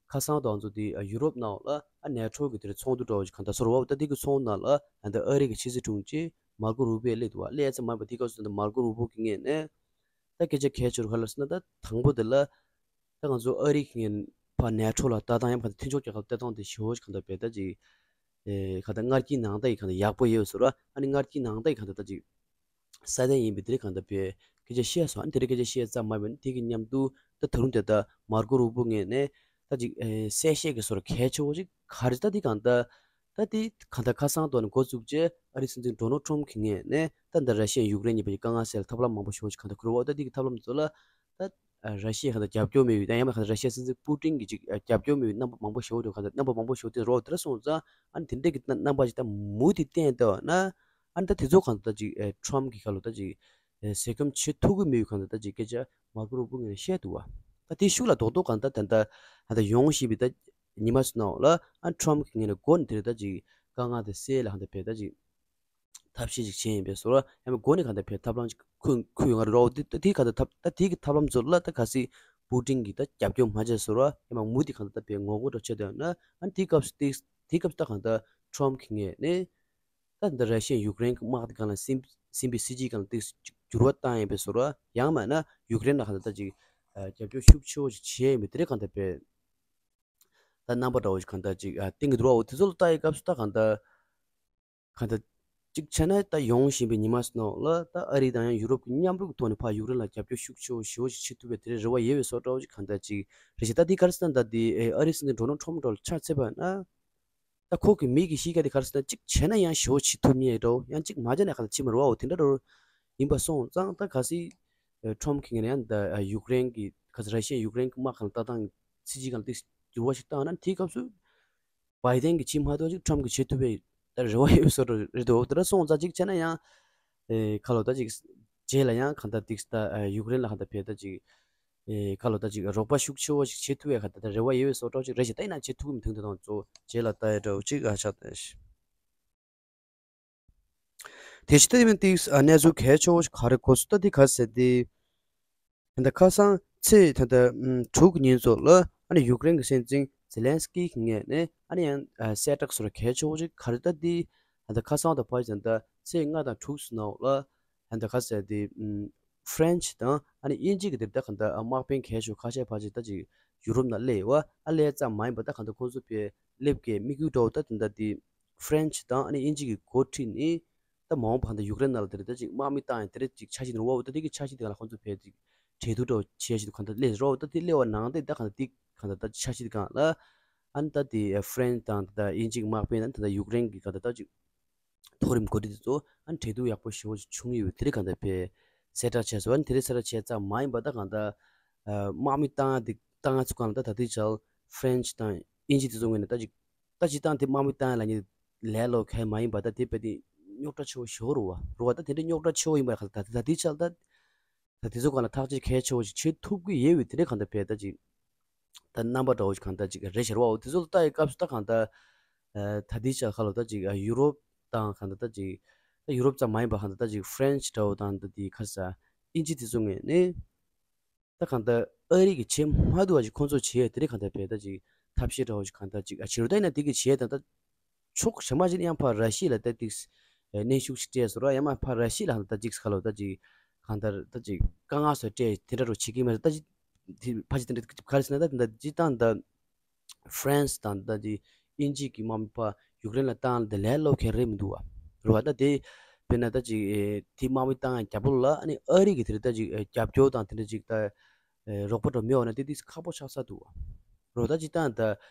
ཁ་སང་དང་ཚོ་དེ་ཡུ་རོབ་ནང་ལ་ཨ་ནེ་ཊོ་གི་དེར་ཚོགས་འདུ་འདྲ་བོ་ཅིག་གང་ལྟར་བཟོ་ར་བ་འོ་ད་དེ་གི་ཚོགས་འདུ་ནང་ལ་ད་ལྟ་ཨ་རི་གི་ཕྱི་སྲིད་དྲུང་ཆེ་མར་ཀོ་རུ་པིའོ་སླེབས་འདུག་བ། སླེབས་ཡ་ཙམ་མ་ཡིན་པ་དེ་སྐབས་སུ་ད་ལྟ་མར་ཀོ་རུ་པིའོ་གི་ངོས་ནས་ད་སྐད་ཆ་གལ་ཆེ་རུ་ག་ལ་ཟེར་ན་ད་དང་པོ་དེ་ལ་ད་ང་ཚོ་ཨ་རི་གི་ངོས་ཕར་ནེ་ཊོ་ལ་ལྟ་སྟངས་ཡང་ཕར་མཐུན་ཕྱོགས་རྒྱལ་ཁབ་ལྟ་སྟངས་དེ་ཞེ་པོ་ཅིག་གང་ལྟར་བས་ད་ཅིག་ཨེ་གང་ལྟར་སྔར་གྱི་ནང་ལྟ་ཡི་གང་ལྟར་ཡག་པོ་ཡོད་བཟོ་ར་ཨ་ནི་སྔར་གྱི་ནང་ལྟ་ཡི་གང་ལྟར་ད་ཅིག་སྲ་བརྟན་ཡིན་པའི་དེ་རིང་གང་ལྟར་བས་སྐད་ཆ་བཤད་སོང་། ཨ་ནི་དེ་རིང་སྐད་ཆ་བཤད་ཙམ་མ་ཡིན་པ་ནི་དེ་གི་མཉམ་དུ་ད་ད་རུང་དེ་ལྟ་མར་ཀོ་རུ་པིའོ་ངོས་ནས་ད་ཅིག་ཨེ་གསལ་བཤད་ཀྱི་བཟོ་འདྲ་གལ་ཆེ་བོ་ཅིག་ག་རེ་ད་དེ་གང་ལྟར་ད་དེ་གང་ལྟར་ཁ་སང་ཐོག་ནས་འགོ་བཙུགས་རྗེས་ཨ་རིའི་སྲིད་འཛིན་ཌོ་ནལ་ཊམ་གྱི་ངོས་ནས་ད་ལྟ་ར་ཤི་ཡ་ཡུཀ་རེན་གཉིས་བར་གྱི་དཀའ་ངལ་སེལ་ཐབས་ལམ་མང་པོ་ཞེ་པོ་ཅིག་གང་ལྟར་འཁུར་བ་ད་དེ་གི་ཐབས་ལམ་ཚོ་ལ་ད་ར་ཤི་ཡ་གང་ལྟར་རྒྱབ་སྐྱོར་མེད་པའི་ད་ཡང་མིན་གང་ལྟར་ར་ཤི་ཡ་སྲིད་འཛིན་པུ་ཏིན་གྱི་ཅིག་རྒྱབ་སྐྱོར་མེད་པའི་རྣམ་པ་མང་པོ་ཞེ་པོ་ཅིག་གང་ལྟར་རྣམ་པ་མང་པོ་ཞེ་པོ་དེ་རོགས་དེ་འདྲ་སོང་ཙང་ཨ་ནི་དེ་འདྲས་ཀྱི་རྣམ་པ་ཅིག་ད་མུ་མཐུད་བསྟན་བསྡད་པ་ན། ཨ་ནི་ད་དེ་ཚོ་གང་ལྟར་ཅིག་ཨེ་ཊམ་གི་ཁ་ལོ་ད་ཅིག་ཨེ་ཟས་སྐོམ་བྱེད་ཐུབ་ཀྱི་མེད་པའི་གང་ལྟར་ད་ཅིག་སྐད་ཆ་མར་ཀོ་རུ་པིའོ་ངོས་ནས་བཤད་འདུག་བ། ད་དེ་ཤུགས་ལ་རྡོག་རྡོག་གང་ལྟར་ད་ལྟ་ད་ལྟ་ཡོང་བཞིན་པའི་ད་ཉི་མ་ཚོ་ནང་ལ་ཨ་ཊམ་གི་ངོས་ནས་འགོ་ནས་དེ་རེད་ད་ཅིག་དཀའ་ངལ་དེ་སེལ་ལ་གང་ལྟར་བས་ད་ཅིག་ཐབས་ཤེས་ཅིག་བྱས་ཡིན་པས་སོ་ར་ཡང་མིན་འགོ་ནས་གང་ལྟར་བས་ཐབས་ལམ་ཅིག་ཁུ་ཁུ་ཡོང་ང་རོ་དེ་ད་དེ་གང་ལྟར་ཐབས་ད་དེ་གི་ཐབས་ལམ་ཚོ་ལ་ད་གལ་སྲིད་པུ་ཏིན་གྱིས་ད་རྒྱབ་སྐྱོར་མ་བྱས་སོ་ར་ཡང་མིན་མུ་མཐུད་གང་ལྟར་ད་བས་ངོ་རྒོལ་འདྲ་བྱས་བསྡད་ན་ཨ་ནི་དེ་སྐབས་སུ་དེ་དེ་སྐབས་སུ་ད་གང་ལྟར་ཊམ་གི་ངོས་ནས། ད་འདི་ར་ཤི་ཡ་ཡུཀ་རེན་གྱི་དམག་དེ་གང་ལ་ཟིན་ཟིན་པའི་སྲིད་ཇུས་གང་ལ་ཏིག་འགྱུར་བ་བཏང་ཡིན་པའི་བཟོ་འདྲ་ཡང་མིན་ན་ཡུཀ་རེན་ལ་གང་ལྟར་ད་ཅིག་རྒྱབ་སྐྱོར་ཤུགས་ཆེ་བོ་ཞིག་བྱས་ཡིན་པའི་དེ་རིང་གང་ལྟར་བས་ད་རྣམ་པ་འདྲ་བོ་ཞིག་གང་ལྟར་ཅིག་བསྟན་གྱི་འདུག་ར། འོ་དེ་ཚོ་ལ་ལྟ་ཡི་སྐབས་སུ་ད་གང་ལྟར་གང་ལྟར་ཅིག་བྱས་ན་ད་ཡོང་བཞིན་པའི་ཉི་མ་ཚོ་ནང་ལ་ད་ཨ་རི་དང་ཡང་ཡུ་རོབ་ཀྱི་མཉམ་རུབ་ཀྱི་ཐོག་ནས་ཕར་ཡུཀ་རེན་ལ་རྒྱབ་སྐྱོར་ཤུགས་ཆེ་བོ་ཞེ་བོ་ཞིག་བྱེད་ཐུབ་པའི་དེ་རིང་རེ་བ་ཡོད་པའི་བཟོ་འདྲ་བོ་ཞིག་གང་ལྟར་ཅིག་རེད་ཤག་ད་འདི་ག་རེ་ཟེར་ན་ད་འདི་ཨ་རིའི་སྲིད་འཛིན་ཌོ་ནལ་ཊམ་འདྲ་ལ་ཆ་མཚོན་པ་ན། ད་ཁོ་གི་མི་གི་གཤིས་ཀ་དེ་ག་རེ་ཟེར་ན་གཅིག་བྱས་ན་ཡང་ཞེ་པོ་བྱེད་ཐུབ་མཁན་འདྲ་བོ་ཡང་གཅིག་མ་བྱས་ན་ག་ལ་བྱེད་མི་རུང་བ་འོ་དེ་འདྲ་འདྲ་བོ་ཡིན་པ་སོང་ཙང་ད་གལ་སྲིད་ཊམ་གྱི་ངོས་ནས་ཡང་ད་ཡུཀ་རེན་གྱི་ག་ཚོད་ར་ཤི་ཡ་ཡུཀ་རེན་གྱི་དམག་གང་ལ་ལྟ་སྟངས་སྲིད་ཇུས་གང་ལ་ཏིག་འགྱུར་བ་ཞིག་བཏང་ན་དེའི་སྐབས་སུ་བའི་ཌེན་གྱིས་བྱེད་མ་ཐུབ་ཅིག་ཊམ་གྱིས་བྱེད་ཐུབ་པའི་ད་རེ་བ་ཡོད་བཟོ་འདྲ་རེད་འདུག་དེ་འདྲ་སོང་ཙང་གཅིག་བྱས་ན་ཡང་ཁ་ལོ་ད་ཅིག་རྗེས་ལ་ཡང་གང་ལྟར་ཏིག་ད་ཡུཀ་རེན་ལ་གང་ལྟར་བས་ད་ཅིག་ཨེ་ཁ་ལོ་ད་ཅིག་རོགས་པ་ཤུགས་ཆེ་བོ་ཞིག་བྱེད་ཐུབ་པའི་ཁ་ད་ལྟ་རེ་བ་ཡོད་པའི་བཟོ་འདྲ་ཅིག་རེད་ཤག་ད་ཡིན་ན་བྱེད་ཐུབ་ཀྱི་མི་འདུག་འདི་དང་གཙོ་བོ་རྗེས་ལ་ལྟ་ཡ་འདྲ་བོ་ཅིག་ཨ་ཆགས་ད་ཤི། དེ་ཕྱི་ད་ཡིན་ཏིག་ཨ་གནས་ཚུལ་གལ་ཆེ་བོ་ཞིག་ག་རེ་གོ་སོང་ད་འདི་ག་ཟེར་ཏེ། ད་ལྟ་ཁ་སང་ཚེས་ད་ལྟ་དྲུག་གི་ཉིན་ཚོ་ལ་ཨ་ནི་ཡུཀ་རེན་གྱི་སྲིད་འཛིན་ཛེ་ལན་སི་ཀི་གི་ངོས་ནས་ཨ་ནི་ཡང་གསལ་བསྒྲགས་བཟོ་འདྲ་གལ་ཆེ་བོ་ཞིག་ག་རེ་ད་འདི་ད་ལྟ་ཁ་སང་དང་ཕར་ད་ལྟ་ཚེས་ལྔ་དང་དྲུག་ཙམ་ནང་ལ་ད་ལྟ་ག་ཟེར་ཏེ། ཧྥ་རན་སི་དང་ཨ་ནི་དབྱིན་ཇི་གི་དེབ་ད་གང་ལྟར་དམག་དཔོན་གལ་ཤོས་ཁ་ཤས་ཕལ་ཆེར་ད་ཅིག་ཡུ་རོབ་ནང་སླེབས་ཡོད་པ་ཨ་སླེབས་ཙམ་མ་ཡིན་པ་ད་གང་ལྟར་ཁོང་ཚོ་ཕར་སླེབས་ཀྱི་དམིགས་ཡུལ་འདྲ་བོ་ད་དེ་འདྲ་དེ་ཧྥ་རན་སི་དང་ཨ་ནི་དབྱིན་ཇི་གི་འགོ་ཁྲིད་ནས་ད་མ་འོངས་པ་གང་ལྟར་ཡུཀ་རེན་ནང་ལ་དེ་རེད་ད་ཅིག་དམག་མི་བཏང་ཡང་དེ་རེད་ཅིག་འཆར་གཞི་དེ་རེད་བ། འོ་ད་དེ་གི་འཆར་གཞི་དེ་གང་ལ་ཁོང་ཚོ་ཕར་ཅིག་གྲོས་བསྡུར་འདྲ་བོ་བྱས་ཤིག་ད་གང་ལྟར་སླེབས་རོགས་ད་དེ་སླེབས་པ་ནང་དེ་ད་གང་ལྟར་དེ་གང་ལྟར་ད་འཆར་གཞི་དེ་གང་ལ་ཨ་ནི་ད་དེ་ཧྥ་རན་སི་དང་ད་དབྱིན་ཇི་གི་དམག་དཔོན་དང་ད་ད་ཡུཀ་རེན་གི་གང་ལྟར་ད་ཅིག་མཐོ་རིམ་འགོ་ཁྲིད་དེ་ཚོ་ཨ་ནི་གྲོས་བསྡུར་ཡག་པོ་ཞེ་པོ་ཅིག་བྱུང་ཡོད་པའི་དེ་རིང་གང་ལྟར་ཕར་གསལ་བསྒྲགས་བྱས་སོང་། ཨ་ནི་དེ་རིང་གསལ་བསྒྲགས་བྱས་ཙམ་མ་ཡིན་པ་ད་གང་ལྟར་དམག་མི་བཏང་ཡ་དེ་བཏང་ཡ་ཚོ་གང་ལ་ད་ད་ལྟའི་ཆར་ཧྥ་རན་སི་དང་དབྱིན་ཇི་དེ་ཚོ་ངོས་ནས་ད་ཅིག་ད་སྤྱིར་བཏང་དེ་དམག་མི་བཏང་ཡ་ལ་ཉེ་ལས་ལོ་གལ་མ་ཡིན་པ་ད་དེ་དཔེ་དེ་རྙོག་དྲ་ཆེ་བོ་ཞེ་པོ་རེད་བ། རེད་བ། ད་དེ་འདྲའི་རྙོག་དྲ་ཆེ་བོ་ཡིན་པ་གང་ལ་ད་ད་ལྟའི་ཆར་ད། ད་དེ་ཚོ་གང་ལ་ཐག་གཅོད་གལ་ཆེ་བོ་ཞིག་བྱེད་ཐུབ་ཀྱི་ཡོད་པའི་དེ་འདྲའི་གང་ལྟར་ཕར་ད་ཅིག་ད་རྣམ་པ་འདྲ་བོ་ཞིག་གང་ལྟར་ཅིག་རེད་ཤག་རེད་བ། འོ་དེ་ཚོ་ལ་ལྟ་ཡི་སྐབས་སུ་ད་གང་ལྟར་ད་དེའི་ཆར་ཁ་ལོ་ད་ཅིག་ཡུ་རོབ་དང་གང་ལྟར་ད་ཅིག་ད་ཡུ་རོབ་ཙམ་མ་ཡིན་པ་གང་ལྟར་ད་ཅིག་ཧྥ་རན་སི་འདྲ་བོ་དང་ད་དེ་ག་རེ་ཟེར་དབྱིན་ཇི་དེ་ཚོ་ངོས་ནས་ད་གང་ལྟར་ཨ་རི་གིས་བྱེད་མ་ཐུབ་པ་ཞིག་ཁོང་ཚོས་བྱེད་དེ་འདྲའི་གང་ལྟར་ཕར་ད་ཅིག་ཐབས་ཤེས་འདྲ་བོ་ཞིག་གང་ལྟར་ཅིག་ཨ་བྱེད་རོགས་ད་ཡིན་ན་དེ་གི་བྱེད་ད་ད། ཕྱོགས་གཞན་པ་ཞིག་ནས་ཡང་ཕར་ར་ཤི་ཡ་ལ་ད་ཏིག་གནོན་ཤུགས་ཤིག་སྤྲད་སོང་ར། ཡང་མ་ཕར་ར་ཤི་ཡ་ལ་ད་ཅིག་ག་ལོ་ད་ཅིག་གང་ལྟར་ད་ཅིག་དཀའ་ངལ་སོགས་སྤྲད་དེ་འདྲ་རུ་བྱེད་ཀྱི་མ་རེད། ད་ཅིག་དེ་ཕལ་ཆེར་དེ་འདྲ་ག་རེ་ཟེར་ན་ད་དེ་འདྲ་སྤྱིར་བཏང་ད་ཧྥ་རན་སི་དང་ད་ཅིག་དབྱིན་ཇི་གི་དམག་མི་ཕར་ ཡུཀ་རེན་ལ་བཏང་ལ་དེ་ལས་སླ་པོ་གང་རེད་མི་འདུག་བ། རེད་བ། ད་དེ་དཔེར་ན་ད་ཅིག་ཨེ་དེ་དམག་མི་བཏང་ཡ་རྒྱབ་ལོགས་ལ་ཨ་ནི་ཨ་རི་གི་དེ་རེད་ད་ཅིག་ཨེ་རྒྱབ་སྐྱོར་དང་དེ་འདྲ་ཅིག་ད་ཨེ་རོགས་པ་འདྲ་མེད་པ་ན་དེ་དུས་ཁག་པོ་ཆགས་ས་འདུག་བ། རེད་བ། ད་ཅིག་ད་ད་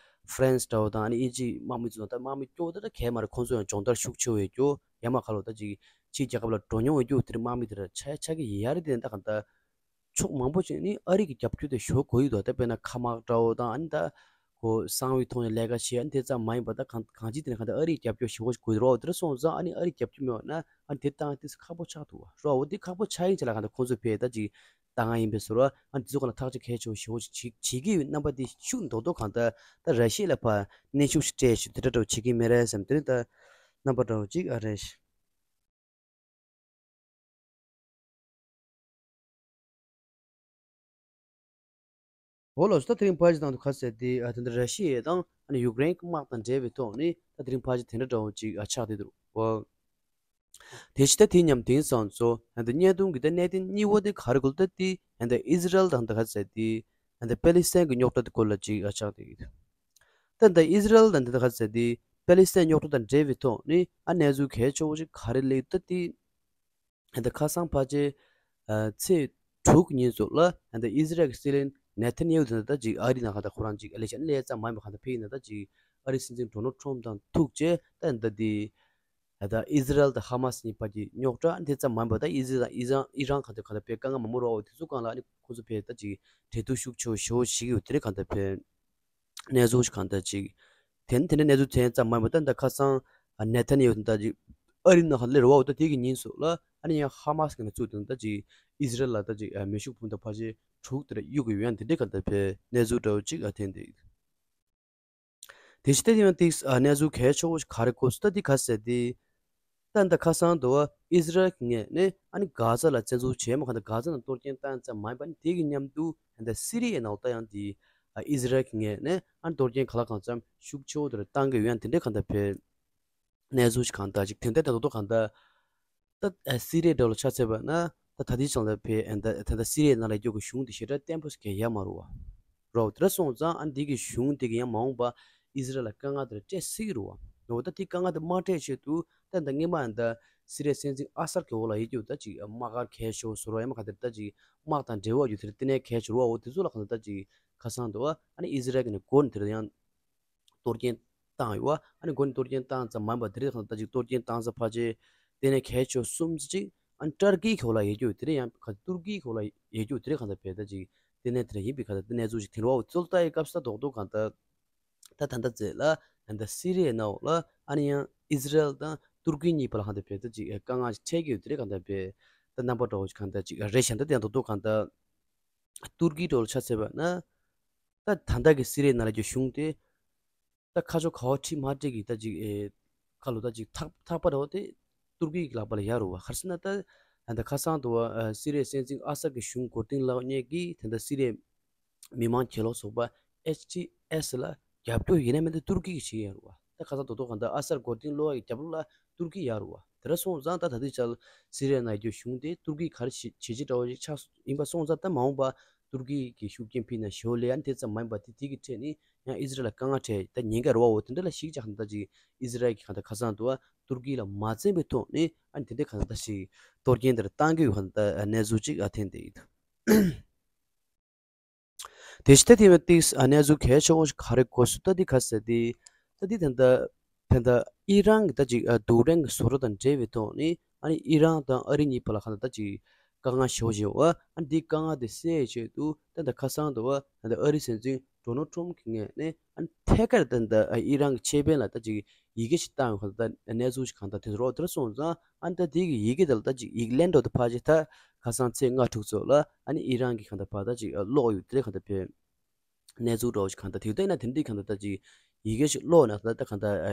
ཧྥ་རན་སི་འདྲ་བོ་དང་ཨ་ནི་ཨི་ཇིབ་དམག་མི་ཚོ་ད་དམག་མི་སྐྱོ་བོ་ད་ད་གས་མ་རེད། ཁོང་ཚོ་ཡང་སྦྱོང་བརྡར་ཤུགས་ཆེ་བོ་ཡོད་རྒྱུ་ཡ་མ་ཁ་ལོ་ད་ཅིག་ཕྱིའི་རྒྱལ་ཁབ་ལ་འགྲོ་མྱོང་ཡོད་རྒྱུ་དེ་རིང་དམག་མི་དེ་ར་ཆ་ཡ་ཆ་གི་ཡིན་ཡ་རེད། དེ་ནས་ད་གང་ད་ཕྱོགས་མང་པོ་ཅིག་ནི་ཨ་རི་གི་རྒྱབ་སྐྱོར་དེ་ཞུ་དགོས་ཡོད་དོ། ད་དཔེར་ན་མཁའ་དམག་འདྲ་བོ་དང་ཨ་ནི་ད་གོ་གསང་བའི་ཐོག་ནས་ལས་ཀ་བྱེད་ཨ་ནི་དེ་ཙམ་མ་ཡིན་པ་ད་གང་གང་ཅི་དེ་ནས་གང་ལྟར་ཨ་རིའི་རྒྱབ་སྐྱོར་ཞེ་པོ་ཞིག་དགོས་རོགས། དེ་འདྲ་སོང་ཙང་ཨ་ནི་ཨ་རིའི་རྒྱབ་སྐྱོར་མེད་པ་ན་ཨ་ནི་དེ་བཏང་དེ་ཁག་པོ་ཆགས་འདུག་བ། རོགས་འོ་དེ་ཁག་པོ་ཆགས་ཡིན་ཆ་ལ་གང་ལྟར་ཁོང་ཚོས་ཕེ་ད་ཅིག་བཏང་ཡ་ཡིན་པའི་བཟོ་ར་ཨ་ནི་དེ་ཚོ་གང་ལ་ཐག་གཅོད་གལ་ཆེ་བོ་ཞེ་པོ་ཞིག་བྱེད་བྱེད་ཀྱི་ཡོད་རྣམ་པ་དེ་ཤུགས་མདོག་མདོག་གང་ལྟར་ད་ར་ཤི་ཡ་ལ་ཕར་གནོན་ཤུགས་ཤིག་སྤྲད་ཞུ་དེ་འདྲ་འདྲ་བོ་བྱེད་ཀྱི་མེད་རེད་བསམ། དེ་ནི་ད་རྣམ་པ་འདྲ་བོ་ཅིག་ཨ་རེད། འོ་ལགས་སོ། ད་དེ་རིང་ཕར་ཅིག་དང་དུ་ག་ཟེར་ཏེ་ཨ་དེ་འདྲ་ར་ཤི་ཡ་དང་ཨ་ནི་ཡུཀ་རེན་གྱི་དམག་དང་འབྲེལ་བའི་ཐོག་ནས་ད་དེ་རིང་ཕར་ཅིག་དེ་འདྲ་འདྲ་བོ་ཅིག་ཨ་ཆགས་བསྡད་འདུག་བ། དེ་བཞིན་ད་དེ་མཉམ་དེང་སང་ཚོ་ཨ་ད་བརྙན་ཐུང་གི་ད་གནད་དོན་གཉིས་པ་དེ་ག་རེ་གོ་ལ་ད་དེ་ཨ་ད་ཨི་ཟི་རལ་དང་ད་ག་ཟེར་ཏེ་ཨ་ད་པེ་ལི་སི་ཐན་གྱི་རྙོག་དྲ་དེ་སྐོར་ལ་ཅིག་ཨ་ཆགས་བསྡད་ཀྱི་འདུག་ད་ད་ཨི་ཟི་རལ་དང་ད་ད་ག་ཟེར་ཏེ་པེ་ལི་སི་ཐན་རྙོག་དྲ་དང་འབྲེལ་བའི་ཐོག་ནས་ཨ་གནས་ཚུལ་གལ་ཆེ་བོ་ཞིག་ག་རེ་སླེབས་ད་དེ། ཨ་ད་ཁ་སང་ཕལ་ཆེར་ཨ་ཚེས་དྲུག་ཉིན་ཙམ་ལ་ཨ་ད་ཨི་ཟི་རལ་གྱི་སྲིད་བློན་ནེ་ཐན་ཡ་ཧུ་དེ་ད་ཅིག་ཨ་རི་ནང་ཁ་ད་ཁོ་རང་ཅིག་ཨ་ལེ་ཤ་ཨ་ནི་ལས་ཙམ་མ་ཡིན་པ་གང་ལྟར་ཕེབས་ཡིན་ན་ད་ཅིག་ཨ་རི་སྲིད་འཛིན་ཌོ་ནལ་ཊམ་དང་ཐུག་རྗེས་ད་ཨ་ད་དེ་ཨ་ད་ཨི་ཟི་རལ་དང་ཧ་མ་སི་གཉིས་བར་གྱི་རྙོག་དྲ་དེ་ཙམ་མ་ཡིན་པ་ད་ཨི་ཟི་རལ་དང་ཨི་རན་ཨི་རན་གང་ལྟར་གང་ལྟར་དཔེ་དཀའ་ངལ་མང་པོ་རོགས་དེ་ཚོ་སྒང་ལ་ཨ་ནི་ཁོ་ཚོ་ཕེབས་ད་ཅིག་འབྲེལ་གཏུག་ཤུགས་ཆེ་བོ་ཞེ་པོ་བྱེད་ཀྱི་ཡོད་དེ་རེད་གང་ལྟར་ཕེབས། གནས་ཚུལ་ཞིག་གང་ལྟར་ཅིག་དེ་ནི་དེ་འདྲའི་གནས་ཚུལ་མཚོན་ཙམ་མ་ཡིན་པ་ད་ད་ཁ་སང་ཨ་ནེ་ཐན་ཡ་ཧུ་ད་ཅིག་ཨ་རི་ནང་ལ་སླེབས་རོགས་ད་དེ་གི་ཉིན་སུ་ལ་ཨ་ནི་ཡང་ཧ་མ་སི་གི་ནས་ཚུར་དེ་ད་ཅིག་ཨི་ཟི་རལ་ལ་ད་ཅིག་མེ་ཤུགས་འཕུར་མདའ་ཕལ་ཆེར་དྲུག་དེ་འདྲ་གཡུག་གི་ཡོད་ཡང་དེ་འདྲའི་གང་ལྟར་ཕེབས་གནས་ཚུལ་འདྲ་བོ་ཅིག་ཨ་ཐོན་འདུག་དེ་བཞིན་དེ་ཡང་ཏིག་ཨ་གནས་ཚུལ་གལ་ཆེ་བོ་ཞིག་ག་རེ་གོ་སོང་ད་དེ་ག་ཟེར་དེ། ད་ད་ཁ་སང་དུ་ཨི་ཟི་རལ་གྱི་ངོས་ནས་ཨ་ནི་གྷ་ཛ་ལ་བཙན་འཛུལ་བྱས་མ་གང་ད་གྷ་ཛ་ནང་གཏོར་སྐྱོན་བཏང་ཙམ་མ་ཡིན་པ་ནི་དེ་གི་མཉམ་དུ་ད་སི་རི་ཡའི་ནང་ད་ཡང་དེ་ཨི་ཟི་རལ་གྱི་ངོས་ནས་ཨ་ནི་གཏོར་སྐྱོན་ག་ལ་གང་འཚམ་ཤུགས་ཆེ་བོ་དེ་རུ་བཏང་གི་ཡོད་ཡང་དེ་འདྲའི་གང་ད་བེད་གནས་ཚུལ་ཞིག་གང་ད་ཅིག་དེ་འདྲ་ད་དོ་གང་ད་ད་སི་རི་ཡའི་འདྲ་ལ་ཆ་མཚོན་པ་ན་ད་ད་ལྟའི་ཆ་ལ་བེད་ད་ད་སི་རི་ཡའི་ནང་ལ་ཡོད་ཀྱི་གཞུང་དེ་ཞེ་དྲག་བརྟན་པོ་ཞིག་གང་ཡོད་མ་རེད་བ། རོགས་དེ་འདྲ་སོང་ཙང་ཨ་ནི་དེ་གི་གཞུང་དེ་གི་ཡང་མ་འོངས་པ་ཨི་ཟི་རལ་ལ་དཀའ་ངལ་དེ་འདྲ་སྤྲད་སྲིད་ཀྱི་རེད་བ། འོ་ད་དེ་དཀའ་ངལ་དེ་མ་འཕྲད་ཆེད་དུ་ད་ད་སྔོན་མ་ད་སི་རི་ཡའི་སྲིད་འཛིན་ཨ་སར་གྱི་འོག་ལ་ཡོད་རྒྱུ་ད་ཅིག་དམག་སྒར་གལ་ཆེ་བོ་བཟོ་རོགས་ཡང་མ་ག་དེར་ད་ཅིག་དམག་དང་འབྲེལ་བ་ཡོད་དེར་ལྟེ་གནས་གལ་ཆེ་རུ་བ། འོ་དེ་ཚོ་ལ་གང་ད་ཅིག་ཁ་སང་དུ་བ་ཨ་ནི་ཨི་ཟི་རལ་གྱི་ནས་འགོ་ནས་དེར་ཡང་གཏོར་སྐྱོན་བཏང་ཡོད་བ། ཨ་ནི་འགོ་ནས་གཏོར་སྐྱོན་བཏང་ཙམ་མ་ཡིན་པ་དེ་རིང་གང་ད་ཅིག་གཏོར་སྐྱོན་བཏང་ས་ཕལ་ཆེར་ལྟེ་གནས་གལ་ཆེ་བོ་གསུམ་ཙམ་ཅིག་ཨ་ནི་ཏར་ཀིའི་འོག་ལ་ཡོད་རྒྱུ་དེ་རིང་ཡང་ག་ཏུར་ཀིའི་འོག་ལ་ཡོད་རྒྱུ་དེ་རིང་གང་ད་བེད་ད་ཅིག་ལྟེ་གནས་དེར་ཡིན་པའི་ག་ད་ལྟེ་གནས་ཚུལ་ཞིག་ཐོན་རོགས། ཚོད་ལྟ་ཡི་སྐབས་སུ་ད་རྡོག་རྡོག་གང་ད་ད་ད་ད་ལྟ་མཛད་ལ་ད་སི་རི་ཡའི་ནང་ལ་ཨ་ནི་ཡང་ཨི་ཟི་རལ་དང་ཏུར་ཀི་གཉིས་བར་ལ་གང་ད་བེད་ད་ཅིག་དཀའ་ངལ་ཞིག་འཕྲད་ཀྱི་ཡོད་དེ་རེད། གང་ད་བེད་ད་རྣམ་པ་འདྲ་བོ་ཞིག་གང་ད་ཅིག་རེད་ཤག་ད་དེ་ཡང་རྡོག་རྡོག་གང་ད་ཏུར་ཀིའི་འགྲོ་ལ་ཆ་མཚོན་པ་ན། ད་ད་ལྟ་གི་སི་རི་ཡའི་ནང་ལ་གྱི་གཞུང་དེ། ད་ཁ་ཕྱོགས་ག་བ་ཁྲིད་མ་ཁྲིད་ཀྱི་ད་ཅིག་ཨེ། ཁ་ལོ་ད་ཅིག་ཐག་ཐག་པ་རེད་བ་དེ། ཏུར་ཀི་གི་ལག་པ་ལ་ཡར་རུ་བ་ག་རེ་ཟེར་ན་ད། ད་ཁ་སང་དུ་བ་ཨ་སི་རི་ཡའི་སྲིད་འཛིན་ཨ་སར་གྱི་གཞུང་མགོ་རྟིང་སློག་མཁན་གྱིས་ད་ལྟ་སི་རི་ཡའི་མི་མང་གྱེན་ལོག་ཚོགས་པ་ཨེཆ་ཊི་ཨེས་ལ་རྒྱབ་སྐྱོར་ཡིན་ན་མིན་ད་ཏུར་ཀི་གིས་བྱེད་ཀྱི་ཡོད་རེད་བ། ད་ཁ་སང་རྡོག་རྡོག་གང་ལྟར་ཨ་སར་མགོ་རྟིང་སློག་ཡ་གི་རྒྱབ་ལོགས་ལ་ཏུར་ཀི་ཡོད་རེད་བ། དེ་འདྲ་སོང་ཙང་ད་ད་ལྟའི་ཆར་སི་རི་ཡ་ནང་གི་གཞུང་དེ་ཏུར་ཀིས་ག་རེ་བྱེད་བྱེད་ཀྱི་འདྲ་བོ་ཞིག་ཆགས་ཡིན་པ་སོང་ཙང་ད་མ་འོངས་པ་ཏུར་ཀི་གི་ཤུགས་རྐྱེན་ཕིག་ན་ཞོ་ལེ་ཨ་ནི་དེ་ཙམ་མ་ཡིན་པ་དེ་དེ་གི་ཁྲོད་ནས་ཡང་ཨི་ཟི་རལ་ལ་དཀའ་ངལ་འཕྲད་ད་ཉེན་ཁ་རེད་བ། འོ་དེ་འདྲ་ལ་གཞིགས་ཀྱང་ད་ཅིག་ཨི་ཟི་རལ་གྱི་གང་ལྟར་ཁ་སང་དུ་བ་ཏུར་ཀི་ལ་མ་བཙན་པའི་ཐོག་ནས་ཨ་ནི་དེ་འདྲ་གང་ལྟར་ཞིག་གཏོར་སྐྱོན་དེ་འདྲ་བཏང་གི་ཡོད་གང་ལྟར་གནས་ཚུལ་ཅིག་ཨ་ཐོན་བསྡད་ཡོད། དེ་བཞིན་ད་དེ་བས་ཏིག་ཨ་གནས་ཚུལ་གལ་ཆེ་བོ་ཞིག་ག་རེ་གོ་སོང་ད་འདི་ག་ཟེར་ཏེ། ད་འདི་ད་ལྟ་ད་ལྟ་ཨི་རན་གྱི་ད་ཅིག་ཨ་རྡུལ་ཕྲན་གྱི་བཟོ་གྲྭ་དང་འབྲེལ་བའི་ཐོག་ནས་ཨ་ནི་ཨི་རན་དང་ཨ་རི་གཉིས་བར་ལ་གང་ལྟར་ད་ཅིག་དཀའ་ངལ་ཞེ་པོ་ཞིག་ཡོད་པ། ཨ་ནི་འདི་དཀའ་ངལ་དེ་སེལ་ཡའི་ཆེད་དུ་ད་ལྟ་ཁ་སང་དུ་བ་ད་ལྟ་ཨ་རི་སྲིད་འཛིན་ཌོ་ནལ་ཊམ་གྱི་ངོས་ནས་ཨ་ནི་ཐད་ཀར་ད་ལྟ་ཨི་རན་གྱི་ཆེད་དཔོན་ལ་ད་ཅིག་ཡི་གེ་ཞིག་བཏང་ཡོད་གང་ལྟར་གནས་ཚུལ་ཞིག་གང་ལྟར་དེ་ཚོ་རོགས་དེ་འདྲ་སོང་ཙང་། ཨ་ནི་ད་དེ་གི་ཡི་གེ་དེ་ལ་ད་ཅིག་ཡིག་ལན་འདྲ་བོ་དེ་ཕལ་ཆེར་ད་ཁ་སང་ཚེས་ལྔ་དྲུག་ཙམ་ལ་ཨ་ནི་ཨི་རན་གྱི་གང་ལྟར་ཕར་ད་ཅིག་ཀློག་ཡོད་དེ་གང་ལྟར་བེད་གནས་ཚུལ་འདྲ་བོ་ཞིག་གང་ལྟར་དེ་ལྟ་ཡིན་ན་དེ་འདྲའི་གང་ལྟར་ད་ཅིག་ཡི་གེ་ཞིག་ཀློག་ན་ད་ད་གང་ལྟར་ཨ་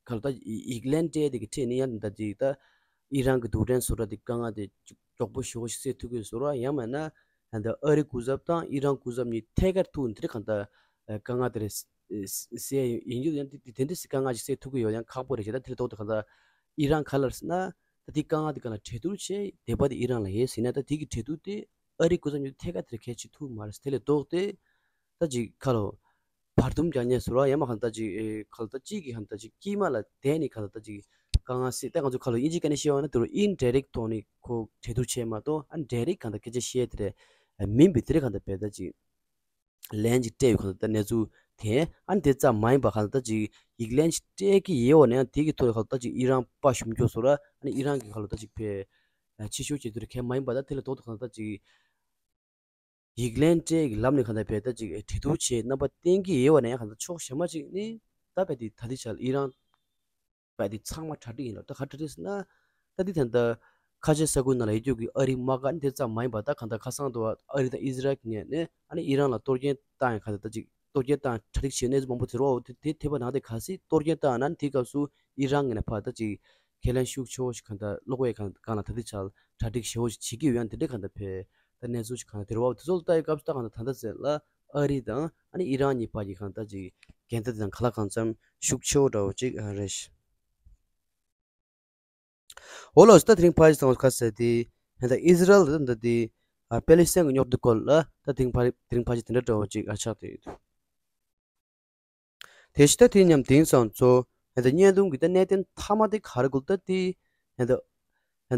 གང་ལྟར་ད་ཡིག་ལན་སྤྲད་དེ་གི་ཁྲོད་ནས་ཡང་ད་ཅིག་ད་ཨི་རན་གྱི་རྡུལ་ཕྲན་བཟོ་གྲྭ་དེ་དཀའ་ངལ་དེ་ཅིག་མགྱོགས་པོ་ཞེ་པོ་ཞིག་སེལ་ཐུབ་ཀྱི་བཟོ་འདྲ་ཡང་མིན་ན་ད་ཨ་རི་སྐུ་ཚབ་དང་ཨི་རན་སྐུ་ཚབ་གཉིས་ཐད་ཀར་ཐུག་ནས་དེ་གང་ལྟར་དཀའ་ངལ་དེ་རེད། སེ་ཡིན་རྒྱུ་ཡང་དེ་དེ་འདྲ་སེ་དཀའ་ངལ་ཞིག་སེལ་ཐུབ་ཀྱི་ཡོད་ཡང་ཁག་པོ་རེད་ཤག་ད་དེ་ལ་ཐོག་ཏུ་གང་ལྟར་ཨི་རན་ག་ལ་རེད་ཟེར་ན་ད་དེ་དཀའ་ངལ་དེ་གང་ལ་གྲོས་བསྡུར་བྱས་འདོད་པ་དེ་ཨི་རན་ལ་ཡོད་ཟེར་ན་ད་དེ་གི་གྲོས་བསྡུར་དེ་ཨ་རི་སྐུ་ཚབ་གཉིས་ཐད་ཀར་དེར་གལ་ཆེ་ཐུབ་མ་རེད། དེ་ལས་ལྡོག་སྟེ་ད་ཅིག་ཁ་ལོ་ བར་འདུམ་རྒྱག་ཉེས་སུ་ར་ཡང་མ་གང་ལྟར་ཅིག་ཨེ་གང་ལྟར་ཅིག་གི་གང་ལྟར་ཅིག་དཀྱིལ་མ་ལ་བསྡད་ནས་གང་ལྟར་ཅིག་དཀའ་ངལ་སེལ། ད་ང་ཚོ་ཁ་ལོ་དབྱིན་ཇི་སྐད་ནས་བཤད་པ་ན་དེ་རུ་ཨིན་ཌའི་རེག་ཐོག་ནས་ཁོ་གྲོས་བསྡུར་བྱས་མ་གཏོགས་ཨ་ཌའི་རེག་གང་ལྟར་སྐད་ཆ་བཤད་དེ་རེད་མིན་པའི་དེ་རེད། གང་ལྟར་བས་ད་ཅིག་ལན་ཅིག་སྤྲད་ཡོད་གང་ལྟར་གནས་ཚུལ་དེ་ཨ་ནི་དེ་ཙམ་མ་ཡིན་པ་གང་ལྟར་ཅིག་ཡིག་ལན་ཅིག་སྤྲད་ཀྱི་ཡོད་པ་ན་ཡང་དེ་གི་ཐོག་ལ་གང་ལྟར་ཅིག་ཨི་རན་དཔའ་ཞུམ་སྐྱོ་སོ་ར་ཨ་ནི་ཨི་རན་གི་གང་ལྟར་ཅིག་བས་ཕྱི་ཤོག་བྱེད་དུས་གལ་མ་ཡིན་པ་ད་དེ་ལ་ཐོག་ཏུ་གང་ལྟར་ཅིག་ཡིག་ལན་སྤྲད་ཀྱི་ལམ་ནས་གང་ལྟར་བས་ད་ཅིག་གྲོས་བསྡུར་བྱས་རྣམ་པ་བསྟན་གྱི་ཡོད་པ་ན་ཡང་གང་ལྟར་ཕྱོགས་གཞན་པ་ཅིག་ནི་ད་བས་དེ་ད་ལྟའི་ཆར་ཨི་རན་བས་དེ་ཚང་མ་གྲ་སྒྲིག་ཡིན་ལ་ད་ག་གྲ་སྒྲིག་ཟེར་ན་ད་དེ་ད་ལྟ་ཁ་ཆེ་ས་ཁུལ་ནང་ལ་ཡོད་རྒྱུ་གི་ཨ་རིའི་དམག་སྒར་ནི་དེ་ཙམ་མ་ཡིན་པ་ད་གང་ལྟར་ཁ་སང་དུ་ཨ་རི་དང་ཨི་ཟི་རལ་གྱི་ངོས་ནས་ཨ་ནི་ཨི་རན་ལ་གཏོར་སྐྱོན་བཏང་ཡང་གང་ལྟར་ད་ཅིག་གཏོར་སྐྱོན་བཏང་གྲ་སྒྲིག་བྱས་གནས་ཚུལ་མང་པོ་དེ་རོ་དེ་དེ་ཐེབས་པ་ནང་དེ་ག་སྲིད་གཏོར་སྐྱོན་བཏང་ན་དེ་སྐབས་སུ་ཨི་རན་ངོས་ནས་ཕར་ད་ཅིག་ཁས་ལེན་ཤུགས་ཆེ་བོ་ཞིག་གང་ལྟར་གློག་བས་གང་གང་ལ་ད་ལྟའི་ཆར་གྲ་སྒྲིག་ཞེ་བོ་ཞིག་བྱེད་ཀྱི་ཡོད་ཡང་དེ་འདྲའི་གང་ལྟར་བས་ད་གནས་ཚུལ་ཞིག་གང་ལྟར་དེ་རོ་དེ་ཚོ་ལ་ལྟ་ཡི་སྐབས་སུ་ད་གང་ལྟར་ད་ལྟ་ཟེར་ལ་ཨ་རི་དང་ཨ་ནི་ཨི་རན་གཉིས་བར་གྱི་གང་ལྟར་ཅིག་འགལ་ཟླ་དེ་དང་གང་ལ་གང་འཚམ་ཤུགས་ཆེ་བོ་འདྲ་བོ་ཅིག་རེད། འོ་ལགས་སོ། ད་དེ་རིང་ཕར་ཅིག་ཚང་མ་ཁ་གསལ་ཏེ་ད་ཨི་ཟི་རལ་ད་ད་དེ་ཨ་པེ་ལི་སི་ཐན་གྱི་རྙོག་དྲ་སྐོར་ལ་ད་དེ་རིང་ཕར་དེ་རིང་ཕར་ཅིག་དེ་འདྲ་འདྲ་བོ་ཅིག་ཨ་ཆགས་བསྡད་ཡོད། དེ་བཞིན་ད་དེ་མཉམ་དེང་སང་ཚོ་ད་བརྙན་ཐུང་གི་ད་གནད་དོན་མཐའ་མ་དེ་ག་རེ་གོ་ད་དེ་ད་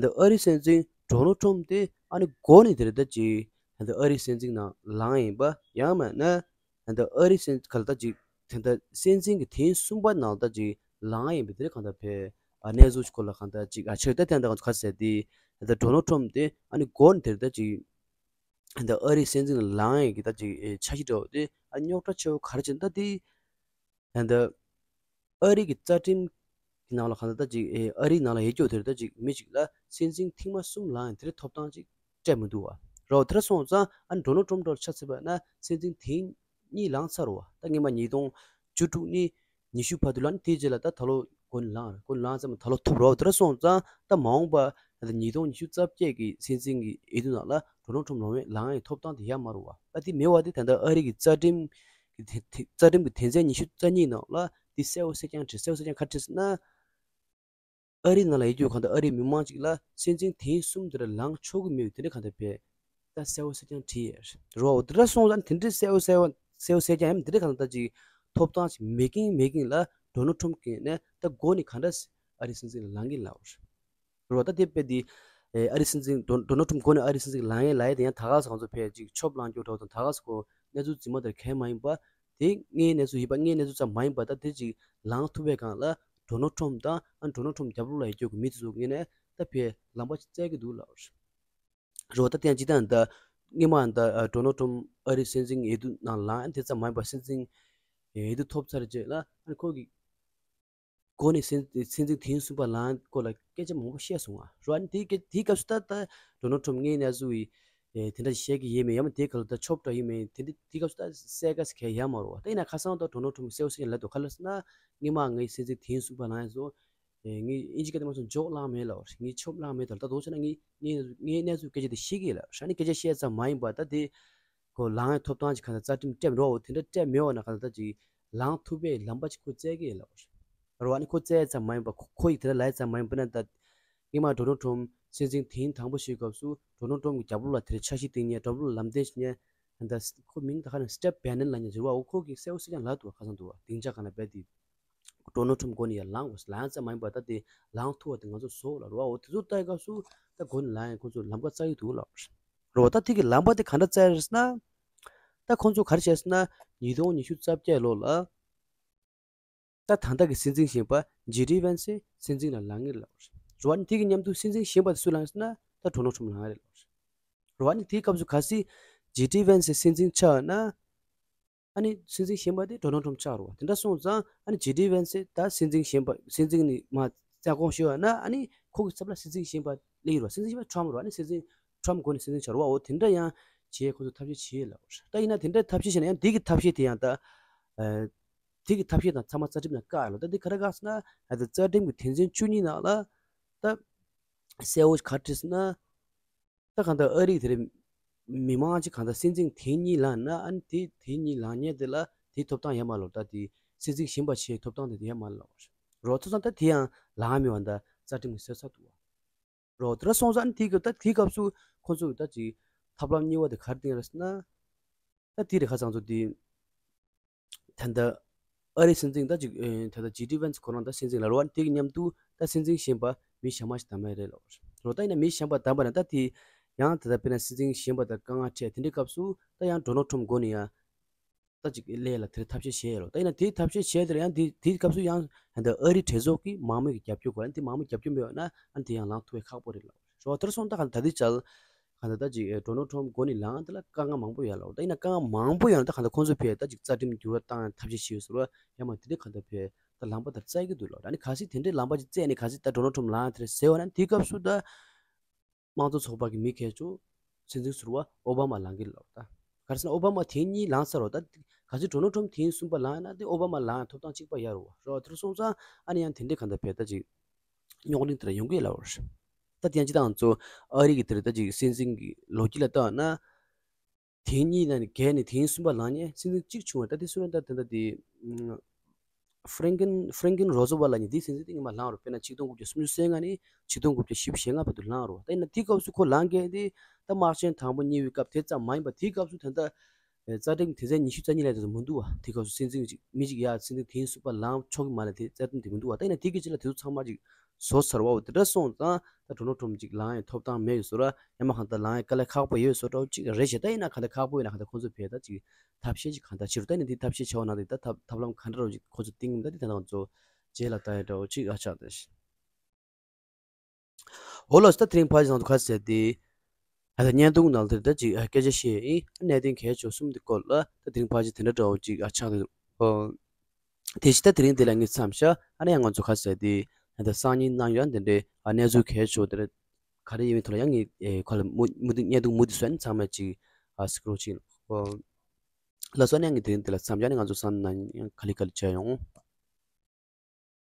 ད་ཨ་རིའི་སྲིད་འཛིན་ཌོ་ནལ་ཊམ་དེ་ཨ་ནི་འགོ་ནས་དེ་རེད་ད་ཅིག་ད་ཨ་རིའི་སྲིད་འཛིན་ནང་ལངས་ཡིན་པ་ཡང་མིན་ན་ད་ཨ་རིའི་སྲིད་ག་ལ་ད་ཅིག་ད་ད་སྲིད་འཛིན་གྱི་ཐེངས་གསུམ་པ་ནང་ད་ཅིག་ལངས་ཡིན་པའི་དེ་རེད་གང་ལྟར་བས་ཨ་གནས་ཚུལ་སྐོར་ལ་གང་ལྟར་ཅིག་ཨ་ཆོས་ད་དེ་འདྲ་ག་ཚོད་ག་ཟེར་དེ་ད་ཌོ་ནལ་ཊམ་དེ་ཨ་ནི་འགོ་ནས་དེ་རེད་ད་ཅིག་ད་ཨ་རིའི་སྲིད་འཛིན་ལ་ལངས་ཡས་ཀྱི་ད་ཅིག་ཨེ་འཆར་གཞི་འདྲ་བོ་དེ་ཨ་རྙོག་དྲ་ཆེ་བོ་ག་རེ་བྱས་ན་ད་དེ་ད་ཨ་རི་གི་རྩ་ཁྲིམས་ཀྱི་ནང་ལ་གང་ལྟར་ད་ཅིག་ཨེ་ཨ་རིའི་ནང་ལ་ཡོད་རྒྱུ་དེ་རེད་ད་ཅིག་མི་གཅིག་ལ་སྲིད་འཛིན་ཐེངས་མ་གསུམ་ལངས་ཡས་དེ་རེད་ཐོབ་ཐང་ཅིག་སྤྲད་མི་འདུག་བ། རོ་དེ་འདྲ་སོང་ཙང་ཨ་ཌོ་ནལ་ཊམ་འདྲ་བོ་ཆ་མཚོན་པ་ན་སྲིད་འཛིན་ཐེངས་གཉིས་ལངས་ཚར་བ། ད་སྔོན་མ་ཉིས་སྟོང་བཅུ་དྲུག་ནས་ཉི་ཤུ་བར་དུ་ལ་ནི་དེའི་རྗེས་ལ་ད་ད་ལོ་འགོ་ནས་ལངས་རེད། འགོ་ནས་ལངས་ཙམ་ད་ལོ་ཐོབ་རོགས་དེ་འདྲ་སོང་ཙང་ད་མ་འོངས་པ་ད་ཉིས་སྟོང་ཉི་ཤུ་རྩ་བརྒྱད་ཀྱི་སྲིད་འཛིན་གྱི་འོས་བསྡུ་ནང་ལ་ཌོ་ནལ་ཊམ་ལངས་ཡས་ལངས་ཡས་ཐོབ་ཐང་དེ་ཡོད་མ་རེད་བ། ད་དེ་མེད་བ་དེ་ད་ལྟ་ཨ་རི་གི་རྩ་ཁྲིམས་ཀྱི་དེ་དེ་རྩ་ཁྲིམས་ཀྱི་དོན་ཚན་ཉི་ཤུ་རྩ་གཉིས་ནང་ལ་དེ་གསལ་བོ་གསལ་རྐྱང་བྲིས། གསལ་བོ་གསལ་རྐྱང་ག་བྲིས་ཟེར་ན། ཨ་རི་ནང་ལ་ཡོད་རྒྱུ་གང་ལྟར་ཨ་རིའི་མི་མང་ཅིག་ལ་སྲིད་འཛིན་ཐེངས་གསུམ་དེ་འདྲ་ལངས་ཆོག་གི་མེད་པའི་དེ་འདྲ་གང་ལྟར་བས་ད་གསལ་བོ་གསལ་རྐྱང་བྲིས་ཡོད་རེད་བ། འོ་དེ་འདྲ་སོང་ཙང་དེ་འདྲའི་གསལ་བོ་གསལ་བོ་གསལ་བོ་གསལ་རྐྱང་ཡིན་དེ་འདྲ་གང་ལྟར་ཅིག་ཐོབ་ཐང་ཅིག་མེད་ཀྱིན་མེད་ཀྱིན་ལ་ཌོ་ནལ་ཊམ་གྱིས་ནས་ད་འགོ་ནས་གང་འདྲ་ཨ་རིའི་སྲིད་འཛིན་ལ་ལངས་ཀྱིན་ལབ་པ་རེད་བ། ད་དེ་དཔེ་དེ་ཨ་རིའི་སྲིད་འཛིན་ཌོ་ཌོ་ནལ་ཊམ་འགོ་ནས་ཨ་རིའི་སྲིད་འཛིན་ལངས་ཡས་ལབ་ཡས་དེ་ཡང་ད་ག་ས་གང་ཚོ་ཕལ་ཅིག་ཆོབ་ལངས་རྒྱུ་འདྲ་བོ་དང་ད་ག་ས་ཁོ་གནས་ཚུལ་རྫུན་མ་དེར་གལ་མ་ཡིན་པ་དེ་ངའི་གནས་ཚུལ་ཡིན་པ་ངའི་གནས་ཚུལ་ཙམ་མ་ཡིན་པ་ད་དེ་ཅིག་ལངས་ཐུབ་པའི་སྒང་ལ་ཌོ་ནལ་ཊམ་དང་ཨ་ཌོ་ནལ་ཊམ་རྒྱབ་ལོགས་ལ་ཡོད་རྒྱུ་གི་མི་དེ་ཚོ་ངོས་ནས་ད་ཕར་ལམ་པ་ཅིག་བཙལ་གྱི་འདུག་ལབ་རེད་བ། ད་དེ་ཡང་སྤྱིར་བཏང་ད་སྔོན་མ་ད་ཌོ་ནལ་ཊམ་ཨ་རིའི་སྲིད་འཛིན་འོས་བསྡུ་ནང་ལངས་དེ་ཙམ་མ་ཡིན་པ་སྲིད་འཛིན་འོས་བསྡུ་ཐོབ་ཚར་རྗེས་ལ་ཨ་ཁོ་གི་འགོ་ནས་སྲིད་སྲིད་འཛིན་ཐེངས་གསུམ་པ་ལངས་སྐོར་ལ་སྐད་ཆ་མང་པོ་བཤད་སོང་ང་། རོ་ཨ་ནི་དེའི་སྐད་དེའི་སྐབས་སུ་ད་ད་ཌོ་ནལ་ཊམ་ངའི་གནས་ཚུལ་ཡི་དེ་འདྲ་བཤད་ཀྱི་ཡོད་མེད་ཡང་མིན་དེའི་སྐབས་ལ་ད་ཆོབ་འདྲ་ཡོད་མེད་དེ་འདྲ་དེའི་སྐབས་སུ་ད་གསལ་ཁ་ཞིག་གང་ཡང་ཡོད་མ་རེད་བ། ད་ཡིན་ན་ཁ་སང་ད་ཌོ་ནལ་ཊམ་གསལ་བོ་གསལ་རྐྱང་ལབ་འདུག་ག་རེ་ཟེར་ན་སྔོན་མ་ངའི་སྲིད་འཛིན་ཐེངས་གསུམ་པ་ལངས་སོང་། ངས་དབྱིན་ཇི་སྐད་དུ་མ་སོང་ཇོག་ལངས་མེད་ལབ་པ་རེད། ངས་ཆོབ་ལངས་མེད་ལབ་པ་རེད། ད་དོགས་བྱས་ན་ངས་ངས་ངའི་གནས་ཚུལ་སྐད་ཆ་དེ་ཤེས་ཀྱི་ཡོད་ལབ་པ་རེད། ཨ་ནི་སྐད་ཆ་བཤད་ཙམ་མ་ཡིན་པ་ད་དེ་ཁོ་ལངས་ཡས་ཐོབ་ཐང་ཅིག་གང་ལྟར་རྩ་ཁྲིམས་སྤྲད་མི་རོགས་དེ་འདྲ་སྤྲད་མེད་པ་ན་གང་ལྟར་ཅིག་ལངས་ཐུབ་པའི་ལམ་པ་ཅིག་ཁོ་བཙལ་གྱི་ཡོད་ལབ་པ་རེད། རོ་ཨ་ནི་ཁོ་བཙལ་ཙམ་མ་ཡིན་པ་ཁོ་ཁོ་ཡིས་དེ་འདྲ་ལབ་ཙམ་མ་ཡིན་པ་ན་ད་སྔོན་མ་ཌོ་ནལ་ཊམ་སྲིད་འཛིན་ཐེངས་དང་པོ་བྱེད་སྐབས་སུ་ཌོ་ནལ་ཊམ་གྱི་རྒྱབ་ལོགས་ལ་དེ་འདྲ་འཆར་གཞི་བཏིང་མཁན་རྒྱབ་ལོགས་ལ་ལམ་སྟོན་བྱེད་མཁན་ད་ཁོ་མིང་ད་ག་ནས་སི་ཊིབ་བྷེ་ནན་ལབ་མཁན་ཅིག་རེད་བ། འོ་ཁོ་གིས་གསལ་བོ་གསལ་རྐྱང་ལབ་འདུག་བ། ཁ་སང་འདུག་བ། སྡིངས་ཆ་སྒང་ལ་རྦད་དེ་ཌོ་ནལ་ཊམ་འགོ་ནས་ཡར་ལངས་དགོས་ལངས་ཙམ་མ་ཡིན་པ་ད་དེ་ལངས་ཐུབ་པ་དེ་ང་ཚོ་བཟོ་དགོས་ལབ་རེད་བ། འོ་དེ་ཚོ་ལྟ་ཡི་སྐབས་སུ་ད་འགོ་ནས་ལངས་ཡས་ཁོ་ཚོ་ལམ་ཁ་བཙལ་གྱི་འདུག་ལབ་རེད་བ། ད་དེ་གི་ལམ་པ་དེ་ག་འདྲ་བཙལ་རེད་ཟེར་ན། ད་ཁོ་ཚོ་ག་རེ་བྱས་ཟེར་ན་ཉིས་སྟོང་ཉི་ཤུ་རྩ་བརྒྱད་ལོ་ལ་ད་ད་ལྟ་གི་སྲིད་འཛིན་གཞོན་པ་ཇེ་ཌི་ཝེན་སི་སྲིད་འཛིན་ལ་ལངས་ངེས་ལབ་རེད་བ། ཨ་ནི་དེ་གི་མཉམ་དུ་སྲིད་འཛིན་གཞོན་པ་དེ་སུ་ལངས་ཟེར་ན་ད་ཌོ་ནལ་ཊམ་ལངས་རེད་ལབ་རེད་བ། ཨ་ནི་དེའི་སྐབས་སུ་གལ་སྲིད་ཇེ་ཌི་ཝེན་སི་སྲིད་འཛིན་ཆགས་ན། ཨ་ནི་སྲིད་འཛིན་གཞོན་པ་དེ་ཌོ་ནལ་ཊམ་ཆགས་རེད་བ། དེ་འདྲ་སོང་ཙང་ཨ་ནི་ཇེ་ཌི་ཝེན་སི་ད་སྲིད་འཛིན་གཞོན་པ་སྲིད་འཛིན་ནི་མ་བཙན་བཀོད་ཞུས་པ་ན་ཨ་ནི་ཁོ་གི་ཚབ་ལ་སྲིད་འཛིན་གཞོན་པ་སླེབས་ཡོད་རེད་བ། སྲིད་འཛིན་གཞོན་པ་ཊམ་རེད་བ། ཨ་ནི་སྲིད་འཛིན་ཊམ་འགོ་ནས་སྲིད་འཛིན་ཆགས་རེད་བ། འོ་དེ་འདྲ་ཡང་བྱེད་ཁོ་ཚོ་ཐབས་ཤེས་བྱེད་ལབ་རེད། ད་ཡིན་ན་དེ་འདྲ་ཐབས་ཤེས་བྱས་ན་ཡང་དེ་གི་ཐབས་ཤེས་དེ་ཡང་ད་ཨ་དེ་གི་ཐབས་ཤེས་དང་ཚང་མ་རྩ་ཁྲིམས་ནང་བཀག་ཡོད་ལ། ད་དེ་ག་རེ་བཀག་ཟེར་ན་ཨ་ད་རྩ་ཁྲིམས་ཀྱི་དོན་ཚན་བཅུ་གཉིས་ནང་ལ་ད་གསལ་བོ་ག་རེ་བྲིས་ཟེར་ན། ད་གང་ལྟར་ཨ་རི་དེར་མི་མང་ཅིག་གང་ལྟར་སྲིད་འཛིན་ཐེངས་གཉིས་ལངས་ན་ཨ་ནི་དེ་ཐེངས་གཉིས་ལངས་མཁན་དེ་ལ་དེའི་ཐོབ་ཐང་ཡོད་མ་རེད་ལབ། ད་དེ་སྲིད་འཛིན་གཞོན་པ་བྱེད་ཐོབ་ཐང་དེ་ཡོད་མ་རེད་ལབ། རོ་ཐོབ་ཐང་ད་དེ་ཡང་ལངས་མེད་པ་ད་རྩ་ཁྲིམས་ཀྱི་སྲོལ་ཚར་འདུག་བ། རོ་དེ་འདྲ་སོང་ཙང་ཨ་ནི་དེའི་སྐབས་ད་དེའི་སྐབས་སུ་ཁོ་ཚོ་གི་ད་ཅིག་ཐབས་ལམ་གཉིས་པ་དེ་ག་རེ་བཏིང་རེད་ཟེར་ན། ད་དེ་རེད། ཁ་སང་ཚོ་དེ་ད་ ད་ལྟ་ཨ་རིའི་སྲིད་འཛིན་ད་ཅིག་ཨེ་ད་ལྟ་ཇེ་ཌི་ཝན་སི་ཁོ་རང་ད་སྲིད་འཛིན་ལ་རོ་བ་དེ་གི་མཉམ་དུ་ད་སྲིད་འཛིན་གཞན་པ་མི་གཞན་མ་ཞིག་བདམས་ཡ་རེད་ལབ་རོ། ད་ཡིན་ན་མི་གཞན་པ་བདམས་པ་ན་ད་དེ་ཡང་ད་ལྟ་དཔེར་ན་སྲིད་འཛིན་གཞན་པ་དང་དཀའ་ངལ་འཕྲད་དེ་འདྲའི་སྐབས་སུ་ད་ཡང་ཌོ་ནལ་ཊམ་མགོ་ནས་ཡང་ད་ཅིག་སླེབས་ལ་དེར་ཐབས་ཤེས་བྱས་ཡ་རོ། ད་ཡིན་ན་དེའི་ཐབས་ཤེས་བྱས་དེར་ཡང་དེ་དེའི་སྐབས་སུ་ཡང་ད་ལྟ་ཨ་རིའི་གྲོས་ཚོགས་ཀྱིས་མང་མོས་ཀྱི་རྒྱབ་སྐྱོར་དགོས་ལ་དེ་མང་མོས་རྒྱབ་སྐྱོར་མེད་པ་ན་ཨ་ནི་དེ་ཡང་ལངས་ཐུབ་པའི་ཁག་པོ་རེད་ལབ་རོ། ད་དེར་སོང་ད་ག་ད་དེ་ཅལ་ག་ད་ད་ཅིག་ཨེ་ཌོ་ནལ་ཊམ་མགོ་ནས་ལངས་དེ་ལ་དཀའ་ངལ་མང་པོ་ཡོད་ལ། ད་ཡིན་ན་དཀའ་ངལ་མང་པོ་ཡོད་ན་ད་ག་ད་ཁོང་ཚོའི་ཕེ་ད་ཅིག་རྩ་ཁྲིམས་འགྱུར་བ་བཏང་ཡང་ཐབས་ཤེས་བྱེད་ཡོད་ཟེར་བ་ཡང་མ་དེ་འདྲའི་ག་ད་ཕེ་ད་ལངས་པ་དེར་བཙལ་གྱི་འདུག་ལ། ད་ནི་གལ་སྲིད་དེ་འདྲའི་ལངས་པ་ཅིག་བཙལ་ནས་གལ་སྲིད་ད་ཌོ་ནལ་ཊམ་ལངས་དེར་ཟེར་བ་ན་དེའི་སྐབས་སུ་ད་དམངས་གཙོ་ཚོགས་པ་གི་མི་སྐད་ཅོ་སྲིད་འཛིན་ཟུར་པ་ཨོ་བྷ་མ་ལངས་གི་ལ། ད་ག་རེ་ཟེར་ན་ཨོ་བྷ་མ་ཐེངས་གཉིས་ལངས་ཚར་རོ། ད་གལ་སྲིད་ཌོ་ནལ་ཊམ་ཐེངས་གསུམ་པ་ལངས་ན་དེ་ཨོ་བྷ་མ་ལངས་ཐོབ་ཐང་གཅིག་པ་ཡར་རོ་རོ། དེར་སོང་ཙང་ཨ་ནི་ཡང་དེ་འདྲའི་ག་ད་ཕེ་ད་ཅིག་རྙོག་གླེང་དེ་འདྲ་ཡོང་གི་ལ་བར། ད་དེ་ཡང་སྤྱི་བཏང་ང་ཚོ་ཨ་རི་གི་དེར་ད་ཅིག་སྲིད་འཛིན་གྱི་ལོ་རྒྱུས་ལ་བལྟས་ན། ཐེངས་གཉིས་ནང་ནས་བརྒལ་ནས་ཐེངས་གསུམ་པ་ལངས་ནས་སྲིད་འཛིན་གཅིག་བྱུང་བ། ད་དེ་སུ་རེད་ད་དེ་འདྲ་དེ་ཧྥ་རེང་ཀིན་ཧྥ་རེང་ཀིན་རོ་ཛི་ཝེལ་ལབ་མཁན་དེ་སྲིད་འཛིན་དེ་སྔོན་མ་ལངས་རོ། དཔེར་ན་ཆིག་སྟོང་དགུ་བརྒྱ་སུམ་ཅུ་སོ་ལྔ་ནས་ཆིག་སྟོང་དགུ་བརྒྱ་བཞི་བཅུ་ཞེ་ལྔ་བར་དུ་ལངས་རོ། ད་ཡིན་ན་དེའི་སྐབས་སུ་ཁོ་ལངས་མཁན་དེ་ད་དམག་ཆེན་དང་པོ་གཉིས་པའི་སྐབས་དེ་ཙམ་མ་ཡིན་པ་དེའི་སྐབས་སུ་ད་ལྟ་རྩ་ཁྲིམས་དེ་ཚན་ཉི་ཤུ་རྩ་གཉིས་ལ་དེ་ཚོ་མི་འདུག་བ། དེའི་སྐབས་སུ་སྲིད་འཛིན་ཅིག་མི་ཅིག་ཡ་སྲིད་འཛིན་ཐེངས་གསུམ་པ་ལངས་ཆོག་གི་མ་རེད། དེ་རྩ་ཁྲིམས་དེ་མི་འདུག་བ། ད་ཡིན་ན་དེ་གི་ཆེད་ལ་དེ་ཚོ་ཚང་མ་ཅིག་བཟོ་ཚར་བའོ། དེ་འདྲ་སོང་ཙང་ད་ཌོ་ནལ་ཊམ་ཅིག་ལངས་ཡ་ཐོབ་ཐང་མེད་ཡོད་བཟོ་ར་ཡང་མ་གང་ལྟར་ལངས་ཡ་དཀའ་ལས་ཁག་པོ་ཡོད་བཟོ་འདྲ་ཅིག་རེད་ཤག་ད་ཡིན་ན་གང་ལྟར་ཁག་པོ་ཡིན་ན་གང་ལྟར་ཁོང་ཚོས་བས་ད་ཅིག་ཐབས་ཤེས་ཅིག་གང་ལྟར་བྱེད་རོ། ད་ཡིན་ན་དེ་ཐབས་ཤེས་བྱ་བ་ནང་དེ་ད་ཐབས་ཐབས་ལམ་གང་འདྲ་རོ་ཅིག་ཁོང་ཚོས་བཏིང་གི་ད་དེ་ད་ང་ཚོ་རྗེས་ལ་ལྟ་ཡ་འདྲ་བོ་ཅིག་ཨ་ཆགས་ད་ཤི། འོ་ལགས་སོ། ད་དེ་རིང་ཕལ་ཆེར་ཚང་དུ་ཁ་གསལ་ཏེ། ད་ལྟ་བརྙན་ཐུང་ནང་དེར་ད་ཅིག་སྐད་ཆ་བཤད་ཡིན། གནད་དོན་གལ་ཆེ་བ་གསུམ་དེ་སྐོར་ལ་ད་དེ་རིང་ཕལ་ཆེར་དེ་འདྲ་འདྲ་བོ་ཅིག་ཨ་ཆགས་ཏེ་འདུག་དེ་བཞིན་ད་དེ་རིང་འདི་ལ་ངས་མཚམས་བཞག་ཨ་ནི་ཡང་ང་ཚོ་ཁ་གསལ་ཏེ་ད་ལྟ་སང་ཉིན་གནང་ཡོད་འདི་འདྲའི་ཨ་གནས་ཚུལ་གལ་ཆེ་བ་དེ་འདྲ་ག་རེ་ཡིན་མིན་ཐོག་ལ་ཡང་ངས་ཨེ་ཁ་ལ་མུ་མུ་མཐུད་བརྙན་ཐུང་མུ་མཐུད་བཟོས་ནས་ཚང་མས་ཅིག་ཨ་གཟིགས་རོགས་བྱེད། ལགས་སོ། ཨ་ནི་ཡང་ངས་དེ་རིང་འདི་ལ་མཚམས་བཞག་ནས་ང་ཚོ་གསན་ན་ཡང་ག་ལེ་ག་ལེ་བྱས་ཡོང་།